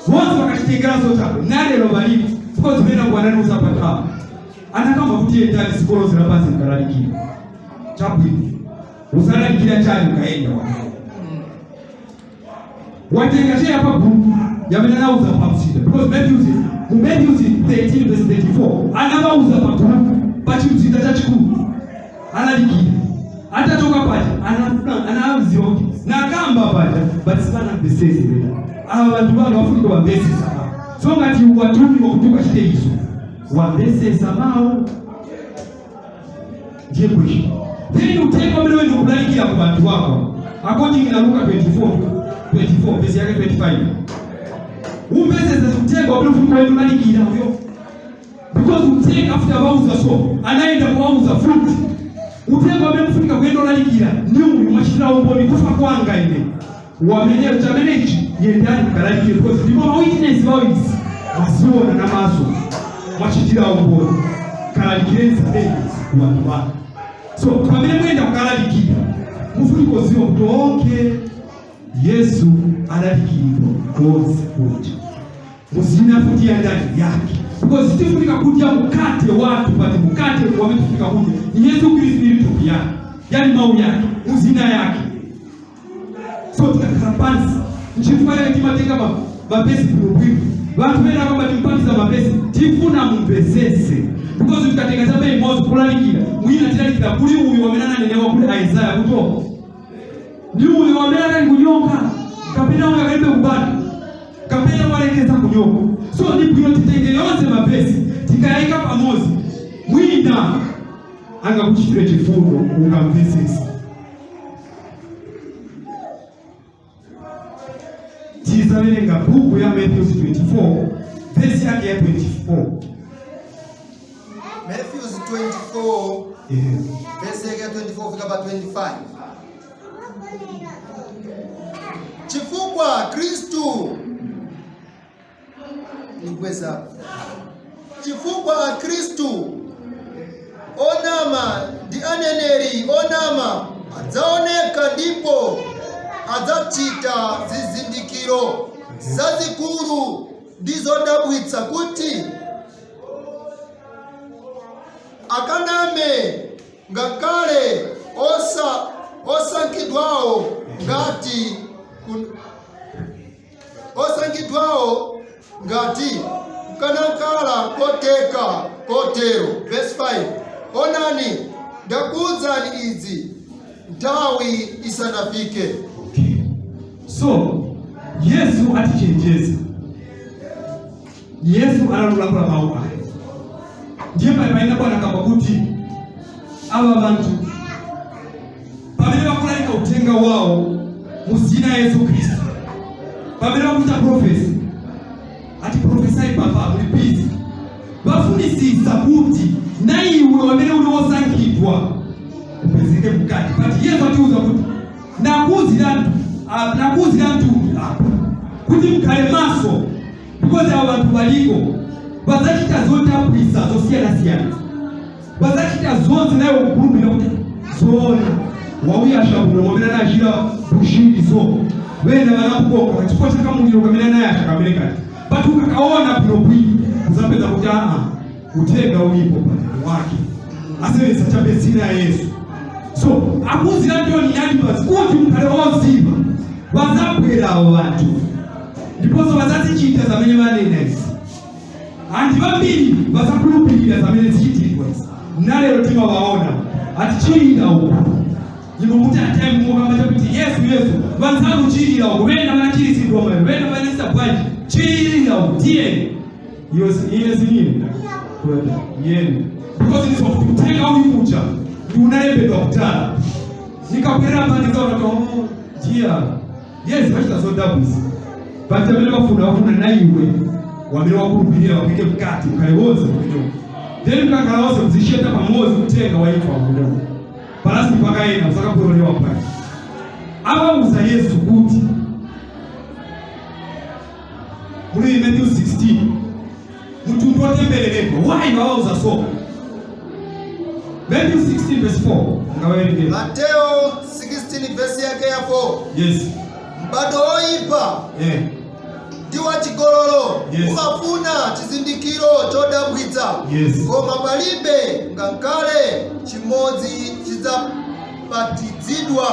wonse vakachitengeraso chako nalero valipo because vena kuwananiuza pa nthawi anakamba kuti yendani zikolo zirapansi mkalalikira chabwino usalalikira chani ukaenda wakaenda watenga cheya pa group yamene anauza pa mzinda because Matthew mu Matthew 13 verse 34 anavauza pa group pa chimzinda chachikulu alalikira atatoka paja anaziwa kuti nakamba paja but sipanamvesese lero ava vantu vanhu vafunika vamvesesa mawu. So ngati watumiwa kuti ukachite izo wamvesesa mawu ndiye question. Then utenga umene wende kulalikira ku bantu wako according na Luka 24 verse yake 25 umvesesa utenga umene ufunika wende kulalikira uyo because utenga after vauza so anaenda kuwauza fruit utenga umene ufunika kuyenda ulalikira ni uyu mwachitira umboni kufa kwanga ine wamene chamene ichi yendani mukalalikire because ndipo ma witness vawizi mwaziona na maso mwachitira umboni kalalikireni zamene ku bantu banu. So pamene muyenda kukalalikira mufunika uziwa kuti okay Yesu alalikiridwa konse kuja muzina futi ya ndani yake because tifunika kudya mukate watu pati mukate wametufunika kudya ni Yesu Kristu ili tupi yake yani mau yake muzina yake. So tikakhala pansi nchifukwa chake timatenga mapesi bwinobwino vanthu vena kwamba timpatiza mapesi tifuna mumvesese because tikatenga chabe imodzi kulalikira mwina tilalikira kuli uyu wamene ananenewa kuli Isaya kuti ndi uyu wamene anali kunyoka kapena uyu akalibe kubadwa kapena walekeza kunyoka. So ni bwino titenge yonse mapesi tikayika pamodzi mwina angakuchitire chifundo ungamvesese. Tizaverenga buku ya Matthew 24 verse yake ya 24. Matthew 24 verse yake ya 24 fika pa 25. Chifukwa Kristu nikweza chifukwa Kristu onama ndi aneneri Aneneri onama adzaoneka ndipo adzachita zizindikiro zazikulu ndi zodabwitsa, kuti akaname ngakhale osankhidwawo ngati kukanakhala koteka kotero. Verse 5: Onani, ndakuwuzani izi nthawi isanafike. Okay. So Yesu atichenjeza. Yesu analulankhula mawu aya, ndiye pali bwana kamba kuti ava bantu pamene vakulalika uthenga wawo mu zina ya Yesu Khristu, pamene vakuita prophecy, ati prophesy papa, muli busy, vafunisisa kuti na iwe wamene uli wosankhidwa upezeke mkati. But Yesu atiuza kuti nakuuzira mtumwi apa kuti mkhale maso, because ava bantu baliko bazachita zodabwisa zosiyanasiyana, bazachita zonse naye ukukhulupirira kuti zoona wauyasha kuno mwamene anachira Bushiri, so wena vanakukonka kachifukwa chakamuliro kamene anayasha kamene kati. But ukakaona bwinobwino uzapeza kuti aa, uthenga ulipo pano wake asewesa chabe zina ya Yesu. So akuuzira ntoni advance kuti mkhale oziva, vazabwera avo vanthu ndiponso vazazichita zamene vanena izi. Anthu vambiri vasakhulupirira zamene zichitidwa izi. Nalero timawaona atichirira uku, imo muti atime mukamba chakuti Yesu, Yesu, vanzanu chirira uku, vena vanachiritsidwa mayo, vena vanesa bwanji, chirira uku, tiyeni iyo ine sinine yeni, because ndizo kuti uthenga uli kucha ndi unalembedwa kutala. Nikabwerera pano ndikaona kuti oh dear, yes, vachita zodabwisa, but amene vafuna na iwe wamene wakhulupirira wapite mkati, ukhale wonse kumeneko, then mkakhala wonse muzisheta pamodzi kutenga waifa kumeneko palasi pakaena usakapotolewa pali. Awauza Yesu kuti muli Matthew 16 mutundu wotembereredwa. Why wawauza? So Matthew 16 verse 4, ngawerengera. Mateo 16 verse yake ya 4. Yes. M'bado oyipa ndi wachigololo umafuna chizindikiro chodabwitsa, koma palibe ngakhale chimodzi chidzapatsidwa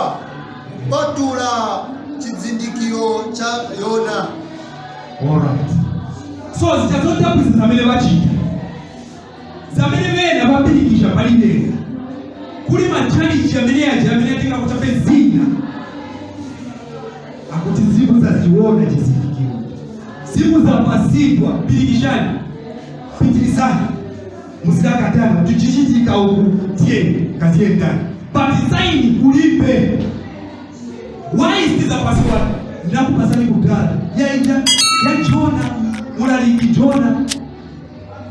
kupatula chizindikiro cha Yona. Alright, so zita zodabwitsa zamene vachita, zamene vena vapirikisha palibeka kuli matchalichi amene aja amene atenga kuchape zina akuti zimu zachiona chizindikiro, zimu zapasidwa, pirikishani, pitirizani, muzidakatana kuti chichitika uku, tiyeni kaziyendani, but sign kulibe. Why sizapasiwa? Ndakupasani kudala yaija ya Jona, mulaliki Jona.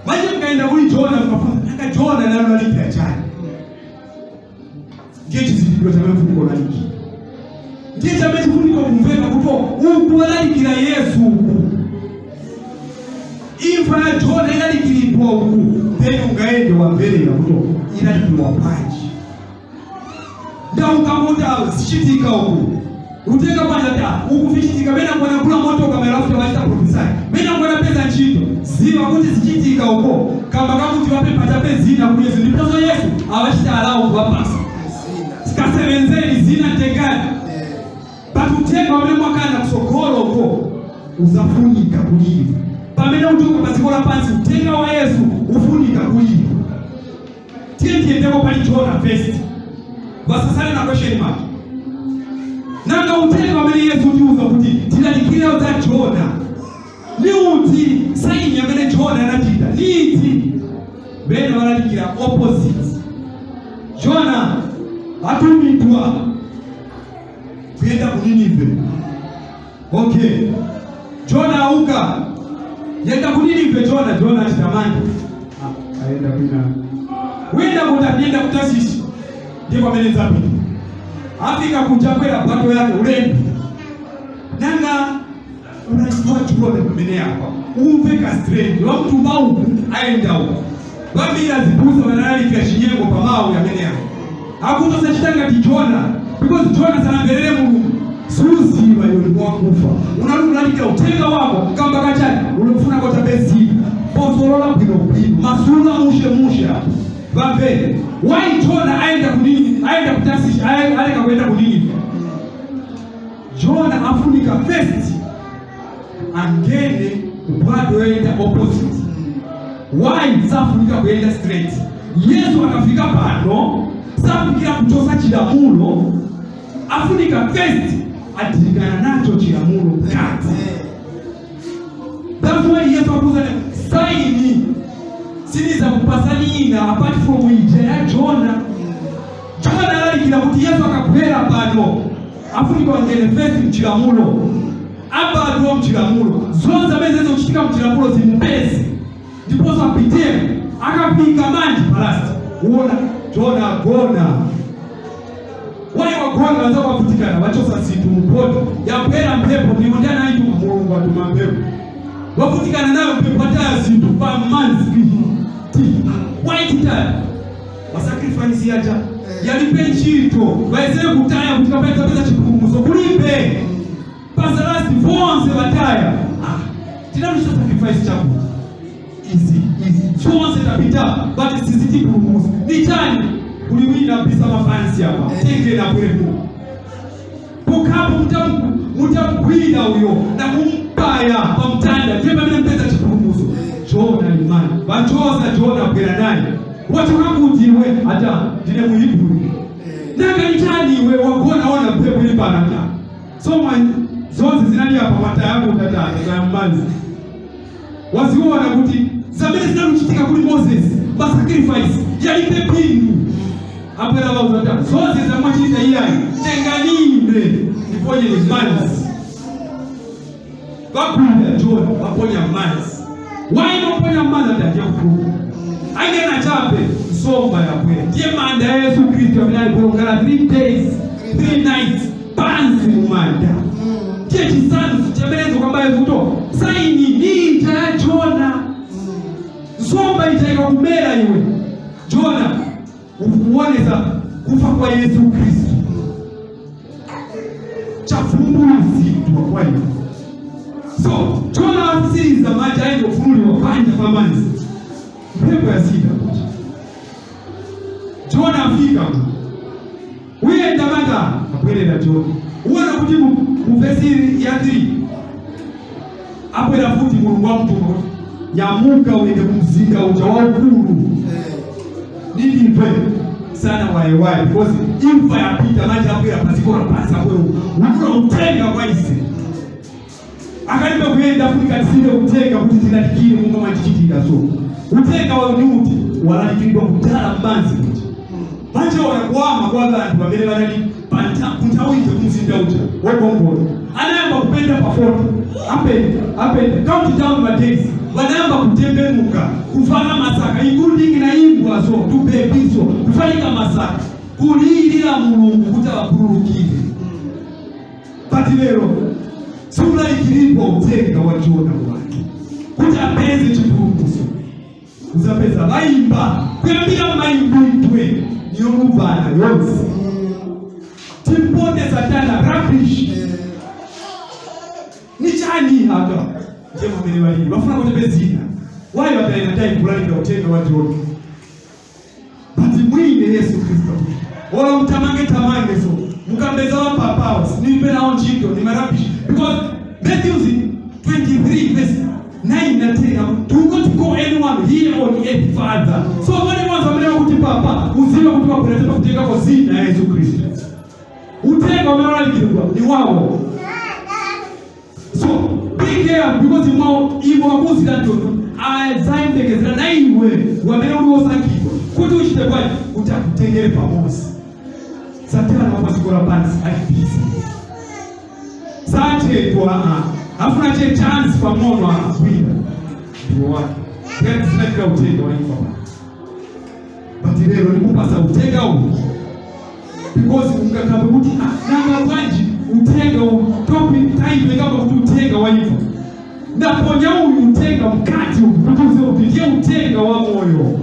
Manje mkaenda kuli Jona mkafunza nanga Jona nalulalikira chani? Ndiye chizindikiro chamene mfuniko laliki, ndiye chamene chifuniko kumveka kuti uku walalikira Yesu uku, imfa ya Jona ilalikiridwa uku, then ungaende wamverera kuti ilalikirwa panji. Ndaukamota zichitika uku, utenga panja ta uku vichitika, vena ngwana kula motoka melafuta vachita prophesy, vena ngwana peza ntchito, ziva kuti zichitika uko kamba kakuti vapepa chape zina kuli Yesu, ndiponso Yesu avachita alawo kuvapasa zina. Sikasevenzeni zina, tengani, but utenga wamene mwakana kusogolo uko uzafunika kuliva pamene uchoka pa dziko lapansi. Utenga wa Yesu ufunika kuliva. Tiye tiyendeko pali Jona first, vasasale na question mark. Nanga utenga wamene Yesu utiuza kuti tilalikire za Jona ni uti? Sign amene Jona anachita ni iti? Bene walalikira opposite. Jona atumidwa kuyenda ku Ninive. Okay, Jona auka yenda ku Ninive. Jona achitamani. Ah, aenda kwina, wenda kuti apiyenda ku Tasisi, ndipo amene zapita afika kuchakwera bwato yake ulendo. Nanga unachitwa Jona pamene apa umve ka strange wamtuma uku, aenda uku, vambiri azibusa vanalalikira chinyengo pamawu amene apa. Akuti osachita ngati Jona, because Jona sanamverere Mulungu. Suziva iwe ndi wakufa, unalulalikira uthenga wako kamba kachani? Ulifuna kotabezina pozolola bwinobwino, masula mushe mushe apo vamvere. Why Jona aenda ku Ninive, aenda ku Tarsishi, aleka kuenda ku Ninive? Jona afunika first angene kubwato yoenda opposite. Why safunika kuyenda straight? Yesu akafika pano safikira kuchosa chilamulo, afunika first adilikana nacho chilamulo kati. That's why Yesu akuza sign siniza kupasani ina apart from ija ya Jona. Jona alalikira kuti Yesu akabwera pano afunika wangene first mchilamulo, abadwa mchilamulo, zonse amene zizochitika mchilamulo zimupeze ndiponso apitemo. Akafika manje pa last uona Jona agona. Wayi wagona? Wanza kwavutikana, wachosa zinthu mupoti, yabwera mphepo. Ndipo ndi anayituma Mulungu, atuma mphepo, wavutikana nayo mphepo, ataya zinthu pa manzi ti waititaya ma sacrifice yaja yalipe ntchito, vayesere kutaya kuti kapeza peza chipulumutso kulibe. Pasa last vonse vataya. Ah, tinaluchita sacrifice chakuti izi izi zonse tapita, but sizitipulumutsa ni chani? Kuli wina bisa mafansi apa, tengena bwemu pokapo mutamugwira uyo na kumpaya pamtanda, ndiye pamene mpeza chipulumutso. Jona imani vachosa Jona, bwera naye, wachoka kuti iwe? Ata ndine Muhiburi. Nanga ni chani iwe wagona? Ona mphepo ili panata, so zonse zinali apa, mataya ako tatata za manzi waziona kuti zamene zinaluchitika kuli Moses, ma sacrifice yalipe phindu. Abwera vauzata zonse zamwachita iyayi, tenganine ndiponye manzi. Vakwira Jona, vaponya manzi. Why vaponya manzi? Ati aje kufuka angena chape nsomba yabwera, ndiye manda ya Yesu Kristu amene alipolongala 3 days 3 nights pansi mumanda. Ndiye chisanzo chamenezo kwamba Yesu kuto sign ni ija ya Jona, nsomba ija ikakumera iwe Jona, ukuonesa kufa kwa Yesu Kristu chavumbuluzidwa kwa iwe. So Jona afisiriza manja aendofunuliwa panja pa manzi, mphepo yasika kuti Jona afika uyenda manda, abwerera Jona, uona kuti mu verse ya 3 abwera futi. Mulungu wamtuma kuti nyamuka uyende kumzinda uja waukulu Ninive sana wayewaye, because imfa yapita manje, abwera paziko lapansi, abwera ukula utenga kwa ise akalibe kuyenda, afunika tisinde utenga kuti tilalikire munga mwachichitika. So utenga wayo ni uti walalikiridwa kudala mmanzi kuti manje wanakuwama kwa vantu pamene vanali kunthawi ija kumzinda uja wokongola. Anayamba kupenda pa 40, apenda apenda, count down ma days, vanayamba kutembenuka, kuvala masaka, including na imbwa zo tubebizo, kuvalika masaka, kulilira Mulungu kuti awakhululukire. But lero siulalikiripo utenga wa Jona wake kuti apeze chipulumutso. Uzapeza vaimba kuyambira maimbidwe niyoluvana yonse, timponde Satana rubbish ni chani hata ndiye mwamene valili vafuna kuti pezina wayi vataina time kulalikira utenga wa Jona. But mwine Yesu Kristo ola mtamange tamange, so mukambeza wa papawo nipe nawo ntchito ni ma rubbish, because Matthews 23 verse 9 na 10, "Do not call anyone here on earth father." So vane mwanzo amene wakuti papa, uziwe kuti wabwereza kutenga zina ya Yesu Kristo. Utenga umene walalikidwa ni wawo, so be careful, because imwe ivo wakuzira ntoto azayembekezera na iwe wamene uli wosankhidwa kuti uchite bwanji kuti akutengere pamodzi. Satana wapaziko lapansi ali busy, sachedwa, afuna che chance pang'ono, agwira ndiwo wake. Ngati zinachita utenga waimfa pa, but lero ndikupasa utenga uwu because ungakambe kuti, "Ah, nanga bwanji utenga uwu topic title ikamba kuti utenga waimfa?" Ndaponya uyu utenga mkati uku kuti uziwe kuti ndiye utenga wa moyo.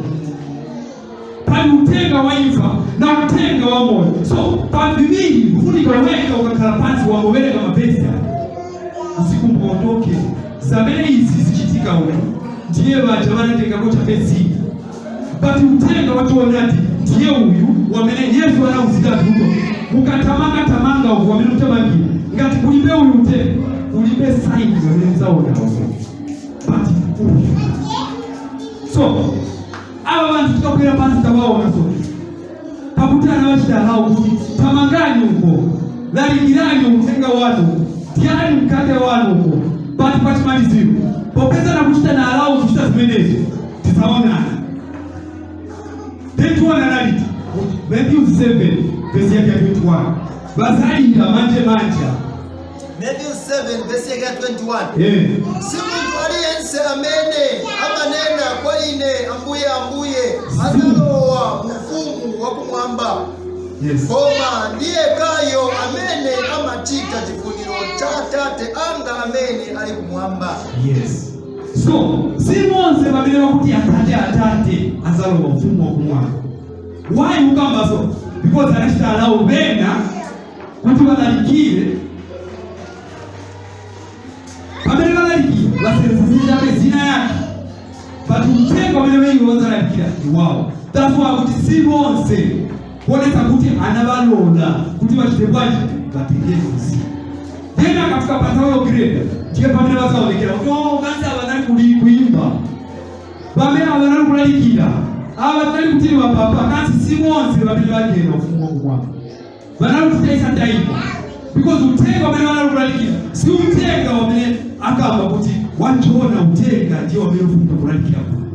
Pali utenga wa imfa na utenga wa moyo. So pa viwili kufunika weka ukakhala pansi wamobereka mavesi aya, usikumbuka zamene izi zichitika uku ndiye vaja vanatengako chapezina, but utenga wachoonadi ndiye uyu wamene Yesu anauzira tuto mukatamanga tamanga uku wamene mutamangira ngati kulibe uyu utenga, kulibe sign wamene mzaona uku, but uyu. So ava vantu tikabwera pansi tawaona, so pakuti anawachita allow kuti tamangani uko, lalikirani utenga wanu, dyani mkate wanu uko, but pachimaliziro popeza nakuchita na allow kuchita zimenezo, tizaonana. Then tionana liti? Matthew 7 verse yake ya 21, bazalira manje manja. Matthew 7 verse yake ya 21. Eh. Si munthu aliyense amene amanena kwa ine, "Ambuye, Ambuye," adzalowa mu ufumu wakumwamba, koma ndiye kayo amene amachita chifuniro cha Atate anga amene ali kumwamba. Yes, so si monse pamene pakuti "Atate, Atate" azalowa ufumu wakumwamba. Why ukamba so? Because anachita allow bena kuti balalikire. Pamene balalikira basenzeserabe zina yake, but uthenga umene wengi wazalalikira ndi wawo. That's why kuti si bonse, kuonetsa kuti anavalola kuti vachite bwanji? Vatengeke usiku. Then akafika pa nthawi yogreda, ndiye pamene vazaonekera kuti, "Oh, kanzi ava nali kuli kuimba, pamene ava nali kulalikira, ava tinali kutili vapapa." Kanzi si bonse pamene vagena ufumu wakumwamba vanali kutitaisa time, because uthenga umene vanali kulalikira si uthenga wamene akamba kuti wachiona. Uthenga ndiye wamene ufunika kulalikira kuno,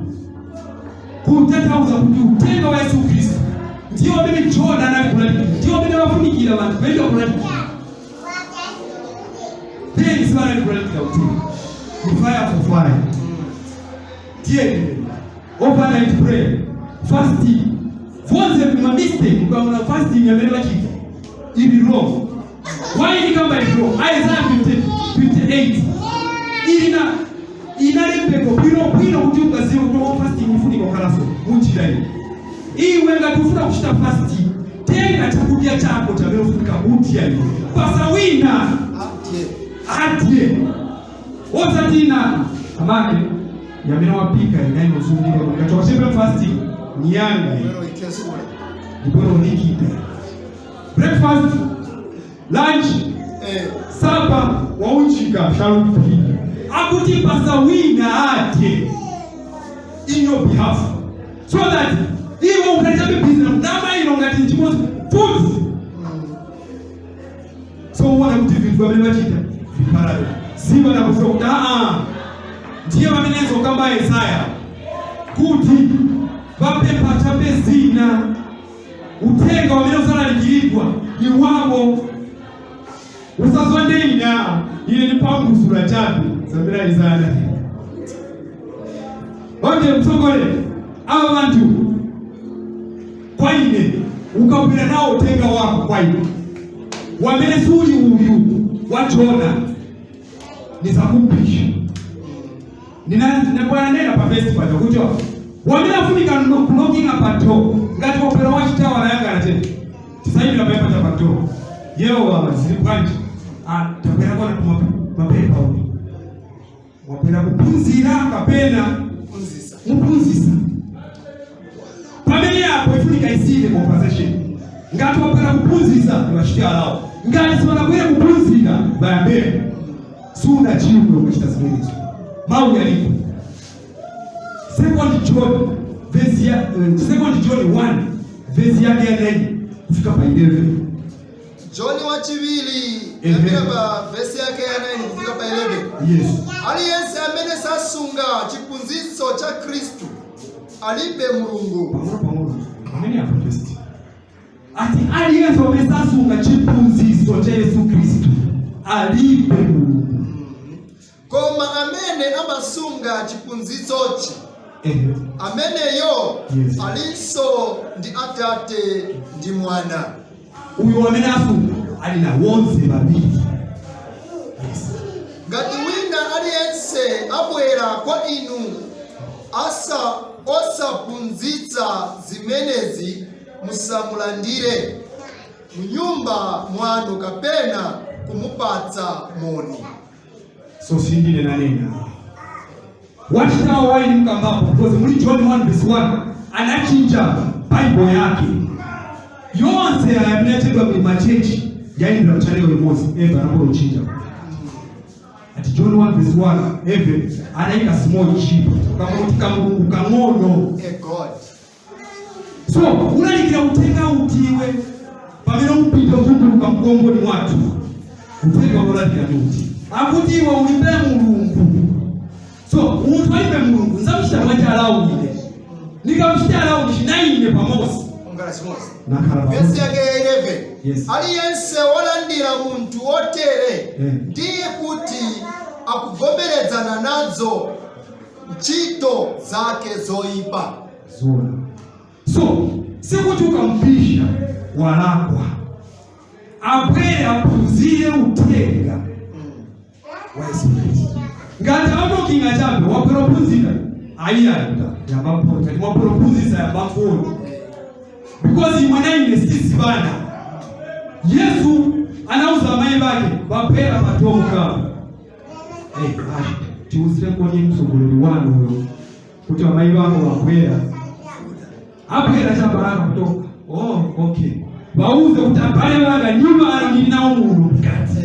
kutanthauza kuti uthenga wa Yesu Khristu ndiye wamene Jona anali kulalikira, ndiye wamene wafunikira vanthu kuenda kulalikira. Then sivanali kulalikira uthenga ni fire for fire, ndiye overnight prayer, fasting, vonse ma mistake. Ukaona fasting amene vachita ili wrong. Why ndikamba ili wrong? Isaiah 50, 58 ili na inalembeko bwino bwino kuti ukaziwe kuti oh, fasting ifunika kukhalaso munjira iyi. Iwe ngati ufuna kuchita fasting, tenga chakudya chako chamene ufunika kudya iwe, pasawina Adye. Adye, osatina amake yamene wapika inayinozungirwa ngachoka che breakfast ni yanga iyi. Lero ikesula. Ndiporo nikita breakfast, lunch, supper, waunjika shalupika akuti pasawina adye in your behalf, so that iwe ukachabe business nama ino ngati chimodzi food. So uona kuti vinthu vamene vachita viparallel siva nakuziwa kuti aa, ndiye vamenenso kamba Yesaya kuti vapempha chabe zina, uthenga wamene usalalikiridwa ni wavo. Usazonde ina ine ni pangusula chabe zamene Yesaya anati. Okay, mtsogolere ava vanthu kwa ine ukabwera nawo uthenga wako kwa ine wamene suli uyu wachona, nizakupisha. Nabwana pa festival kuti wamene afunika knocking pa door ngati wapera wachitawa nayangana tena tisayimira paipa cha pa door yewo baba, zili bwanji? Ah, tapera kona kuma mapepa uyu wapera kuphunzira kapena Phunzisa. Muphunzisa pamene apo ifunika isile conversation. Ngati wapera kuphunzisa, niwachite allow. Ngati siwanabwere kuphunzira, bayambere suna chimwe kuchita zimenezo. Mawu yalipo Second John verse ya Second John 1 verse yake ya 9 kufika pa 11. John wachiwiri, Ehe. kuyambira pa vesi yake ya 9 kufika pa 11. Yes. Aliyense amene sasunga chiphunzitso cha Khristu alibe Mulungu. Pang'ono pang'ono pamene apo first ati aliyense amene sasunga chiphunzitso cha Yesu Khristu alibe Mulungu. Koma amene amasunga chiphunzitsochi, ameneyo alinso ndi Atate ndi Mwana. Uyu amene asunga ali na wonse babiri, yes. Ngati wina aliyense abwera kwa inu asa Osaphunzitsa zimenezi musamulandire mnyumba mwanu kapena kumupatsa moni. So sindine nanena Watchtower waini mkambapo, because muli John 1 verse 1 anachinja Bible yake yonse ayamene yachedwa machechi yaindira mchaleo imozi. Eve anapolochinja ati John 1 verse 1, eve anayika small g kamuti kamulungu kang'ono. A god. So ulalikira utenga utiwe pamene upita uzunguluka mgongoni mwathu. Utenga ulalikira ndi uti akuti iwe ulibe Mulungu. So munthu alibe Mulungu, nzamuchita bwanji allow ine? Nikamuchita allow chinaine pamosi ongala chimodzi. Nakhala Vesi pamosi. yake ya 11. Yes. Aliyense wolandira munthu wotere ndiye kuti akuvomerezana nazo ntchito zake zoyipa. Zona. So sikuti ukampisha walakwa. Abwere aphunzire uthenga wa Yesu Khristu. Ngati amukinga chabe wabwera ophunzira, ayiyanda yamba mphota mwabwera ophunzisa yamba mfoni, because imwe na ine sisibana. Yesu anauza amayi bake babwera patonga, hey, tiuzire koni mtsogoleri wanu uyo kuti amayi bako babwera, abwera chabalaka kutoka. Oh, okay, bauze kuti abale banga nyuma ano ndili nawo muno mkati.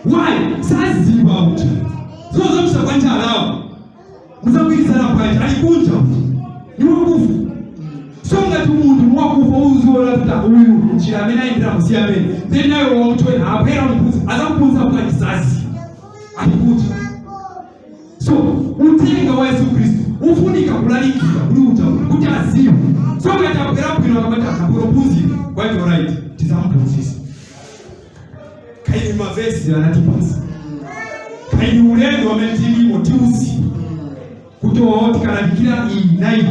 Why saziba uti zozomusa kwanja alawo muzagwirizana bwanji? Alikunja uti ni wakufa. So ngati munthu ni wakufa, uziona kuti uyu njira amene ayendera musiya amene, then nawe wamuchoena abwera mphunzi azakuphunzira bwanji? Saziba, alikuti. So uthenga wa Yesu Khristu ufunika kulalikira kuli uja kuti aziwe. So ngati abwera bwino, akamati akaphunzira, quite alright, tizamuphunzisa. Kaini mavesi anatipasa, kaini ulendo amene tilimo tiuzi kuti oo tikalalikira iyi na iyi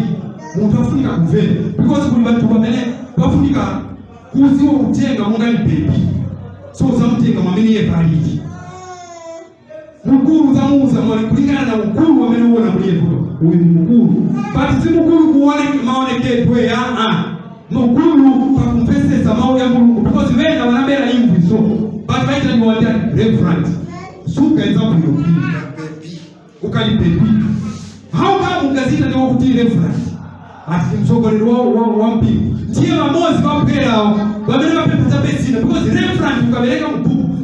munthu afunika kumvera, because kuli banthu pamene bafunika kuziwa kutenga monga ni baby. So uzamutenga mwamene iye palili mukulu, uzamuuza mwali kulingana na ukulu wamene uwona muliye kuti uyu ni mukulu, but si mukulu kuone maonekedwe aa, mukulu pakumvesesa mawu ya Mulungu, because vena vanabera imvi, so but vaita ni wandani reverend suka example yopili. Baby. Ukali baby, how come ungazita ndiwo kuti reverend ati mtsogoleri wa mpingo? Ndiye vamozi vabwerawo vamene vapempha chapezina, because reverend ukabereka mubhuku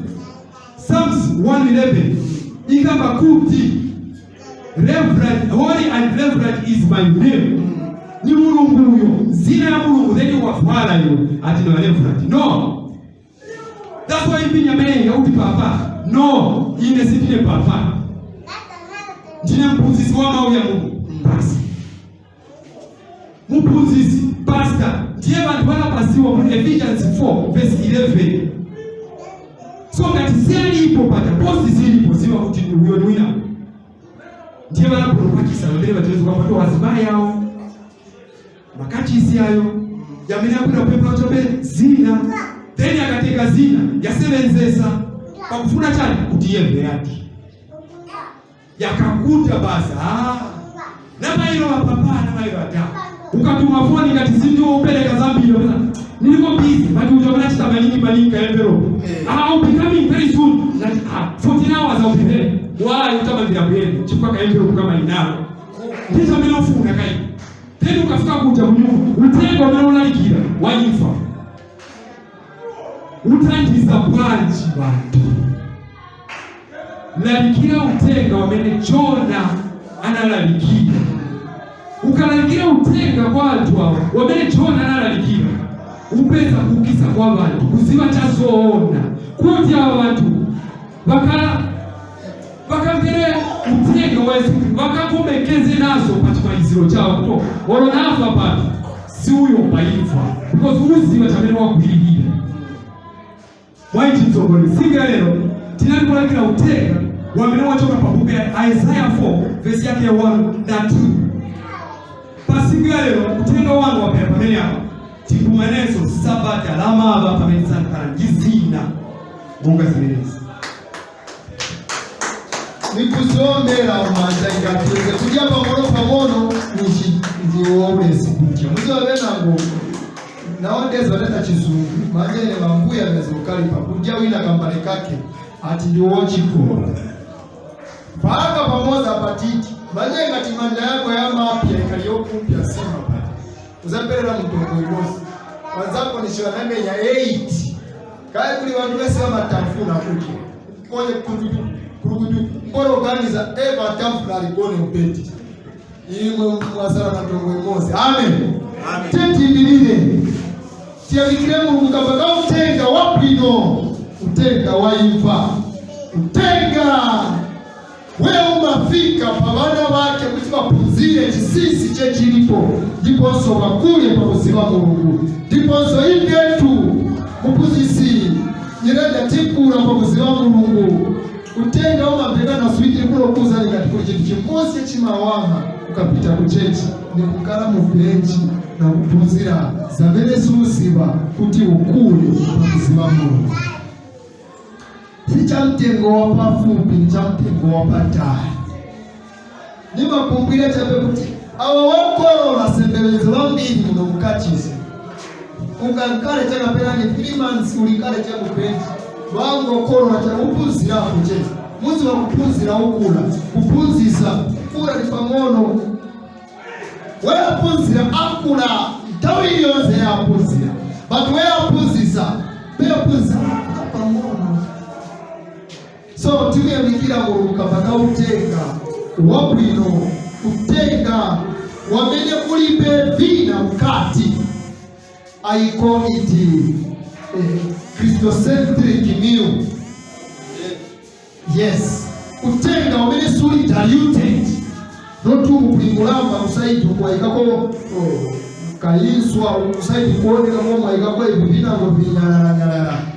Psalms 111 ikamba kuti reverend, holy and reverend is my name. Ni Mulungu uyo, zina ya Mulungu, then wavala iyo ati no reverend. No, that's why ipini amene yakuti papa. No, ine sindine papa, ndine mphunzisi wa mawu ya Mulungu basi, muphunzisi, pastor. Ndiye vanthu vanapasiwa mu Ephesians 4 verse 11. So ngati siyalipo paja posti zilipo ziwa kuti uyo ni wina. Ndiye vanapolopakisa vamene vachezo kwamba azimayi awo makachisi ayo yamene akwira kupempha chabe zina, then akatenga zina yasevenzesa pakufuna chani kuti iye yake yakakuta basa. Ah, namailo mapapa, namailo ata ukatuma foni ngati sindiwo upereka zambiri, niliko busy, but utamana chita maningi maningi ka envelope. Ah, I'll be coming very soon. Like, ah, 14 hours I'll be there. Why utamangira kuyenda chifukwa ka envelope kama inalo ndicho amene ufuna kai. Then ukafika kuja kunyumba, utenga umene ulalikira waimfa, uthandiza bwanji bantu? Lalikira utenga wamene Jona analalikira. Ukalalikira utenga kwa anthu awo wamene Jona analalikira, upeza kukisa kwa vanthu kuziva chazoona kuti awa vanthu vakamvere utenga wa Yesu Khristu, vakakomekeze nazo pa chimaliziro chawo kuti olo nafa pano si uyo paimfa, because uziva chamene wagwiririra. Mwaichitsogolo siku ya lero tinali kulalikira utenga wamene wachoka pa buku ya Isaiah 4 vesi yake ya 1 na 2. Pa siku ya lero utenga wangu wapera pamene apa. Tikumanenso sabata lamava pamene tisankhala ndi zina monga zimenezi. Nikuzombera manja ingatiweze kudya pang'ono pang'ono, nichi ndiwoulesi kudya. Muziwa venango nowadays vaneta chizungu, manje vambuya vezokalipa kudya wina kambale kake ati ndiwochikola paka pamoza patiti. Manje ngati manja yako yamapya ikaliyokumpya sima pati uzaperera mtongo imosi wanzako nishiwanamenya 8 kaya kuli vantu vese vamatamfuna kudya konye kurukutu kurukutu mboroganiza eva tamfuna aligone ubeti imwe mwasala na ntongo imosi. Amen. Tetimirire tiyamikire Mulungu kamba ka utenga wabwino, utenga wa imfa, utenga wewe umafika pa vana vake kuti vaphunzire chinsinsi chechilipo ndiponso vakule pakuziva Mulungu. Ndiponso indetu muphunzisi nyirenda tikula pakuziva Mulungu. Utenga umamveka na switi kulokuza ngati kuli chinthu chimosi chimawama ukapita ku church ni kukhala mu benchi na kuphunzira zamene suziva kuti ukule pakuziva Mulungu. Si cha mtengo wa pafupi, ni cha mtengo wa patali. Nimakumbwira chabe kuti awa wakolola sembelezo vambiri muno mukachisi ukankale chakapera ni 3 months ulikale chakubenchi wangokolola chakuphunzirapo che muzi wakuphunzira ukula kuphunzisa kula ni pang'ono. Weyaphunzira akula nthawi iliyonse yaphunzira, but weyaphunzisa peyaphunzisa akula pang'ono. So timuyamikira Mulungu kamba kautenga wabwino, kutenga wamene kulibe vina mkati. I call it Christocentric meal. Yes, kutenga wamene suli diluted, not kulikulamba ku side kwayikako, oh, kayiswa ku side kuoneka momwe ayikako ivi vinango vinyalalanyalala.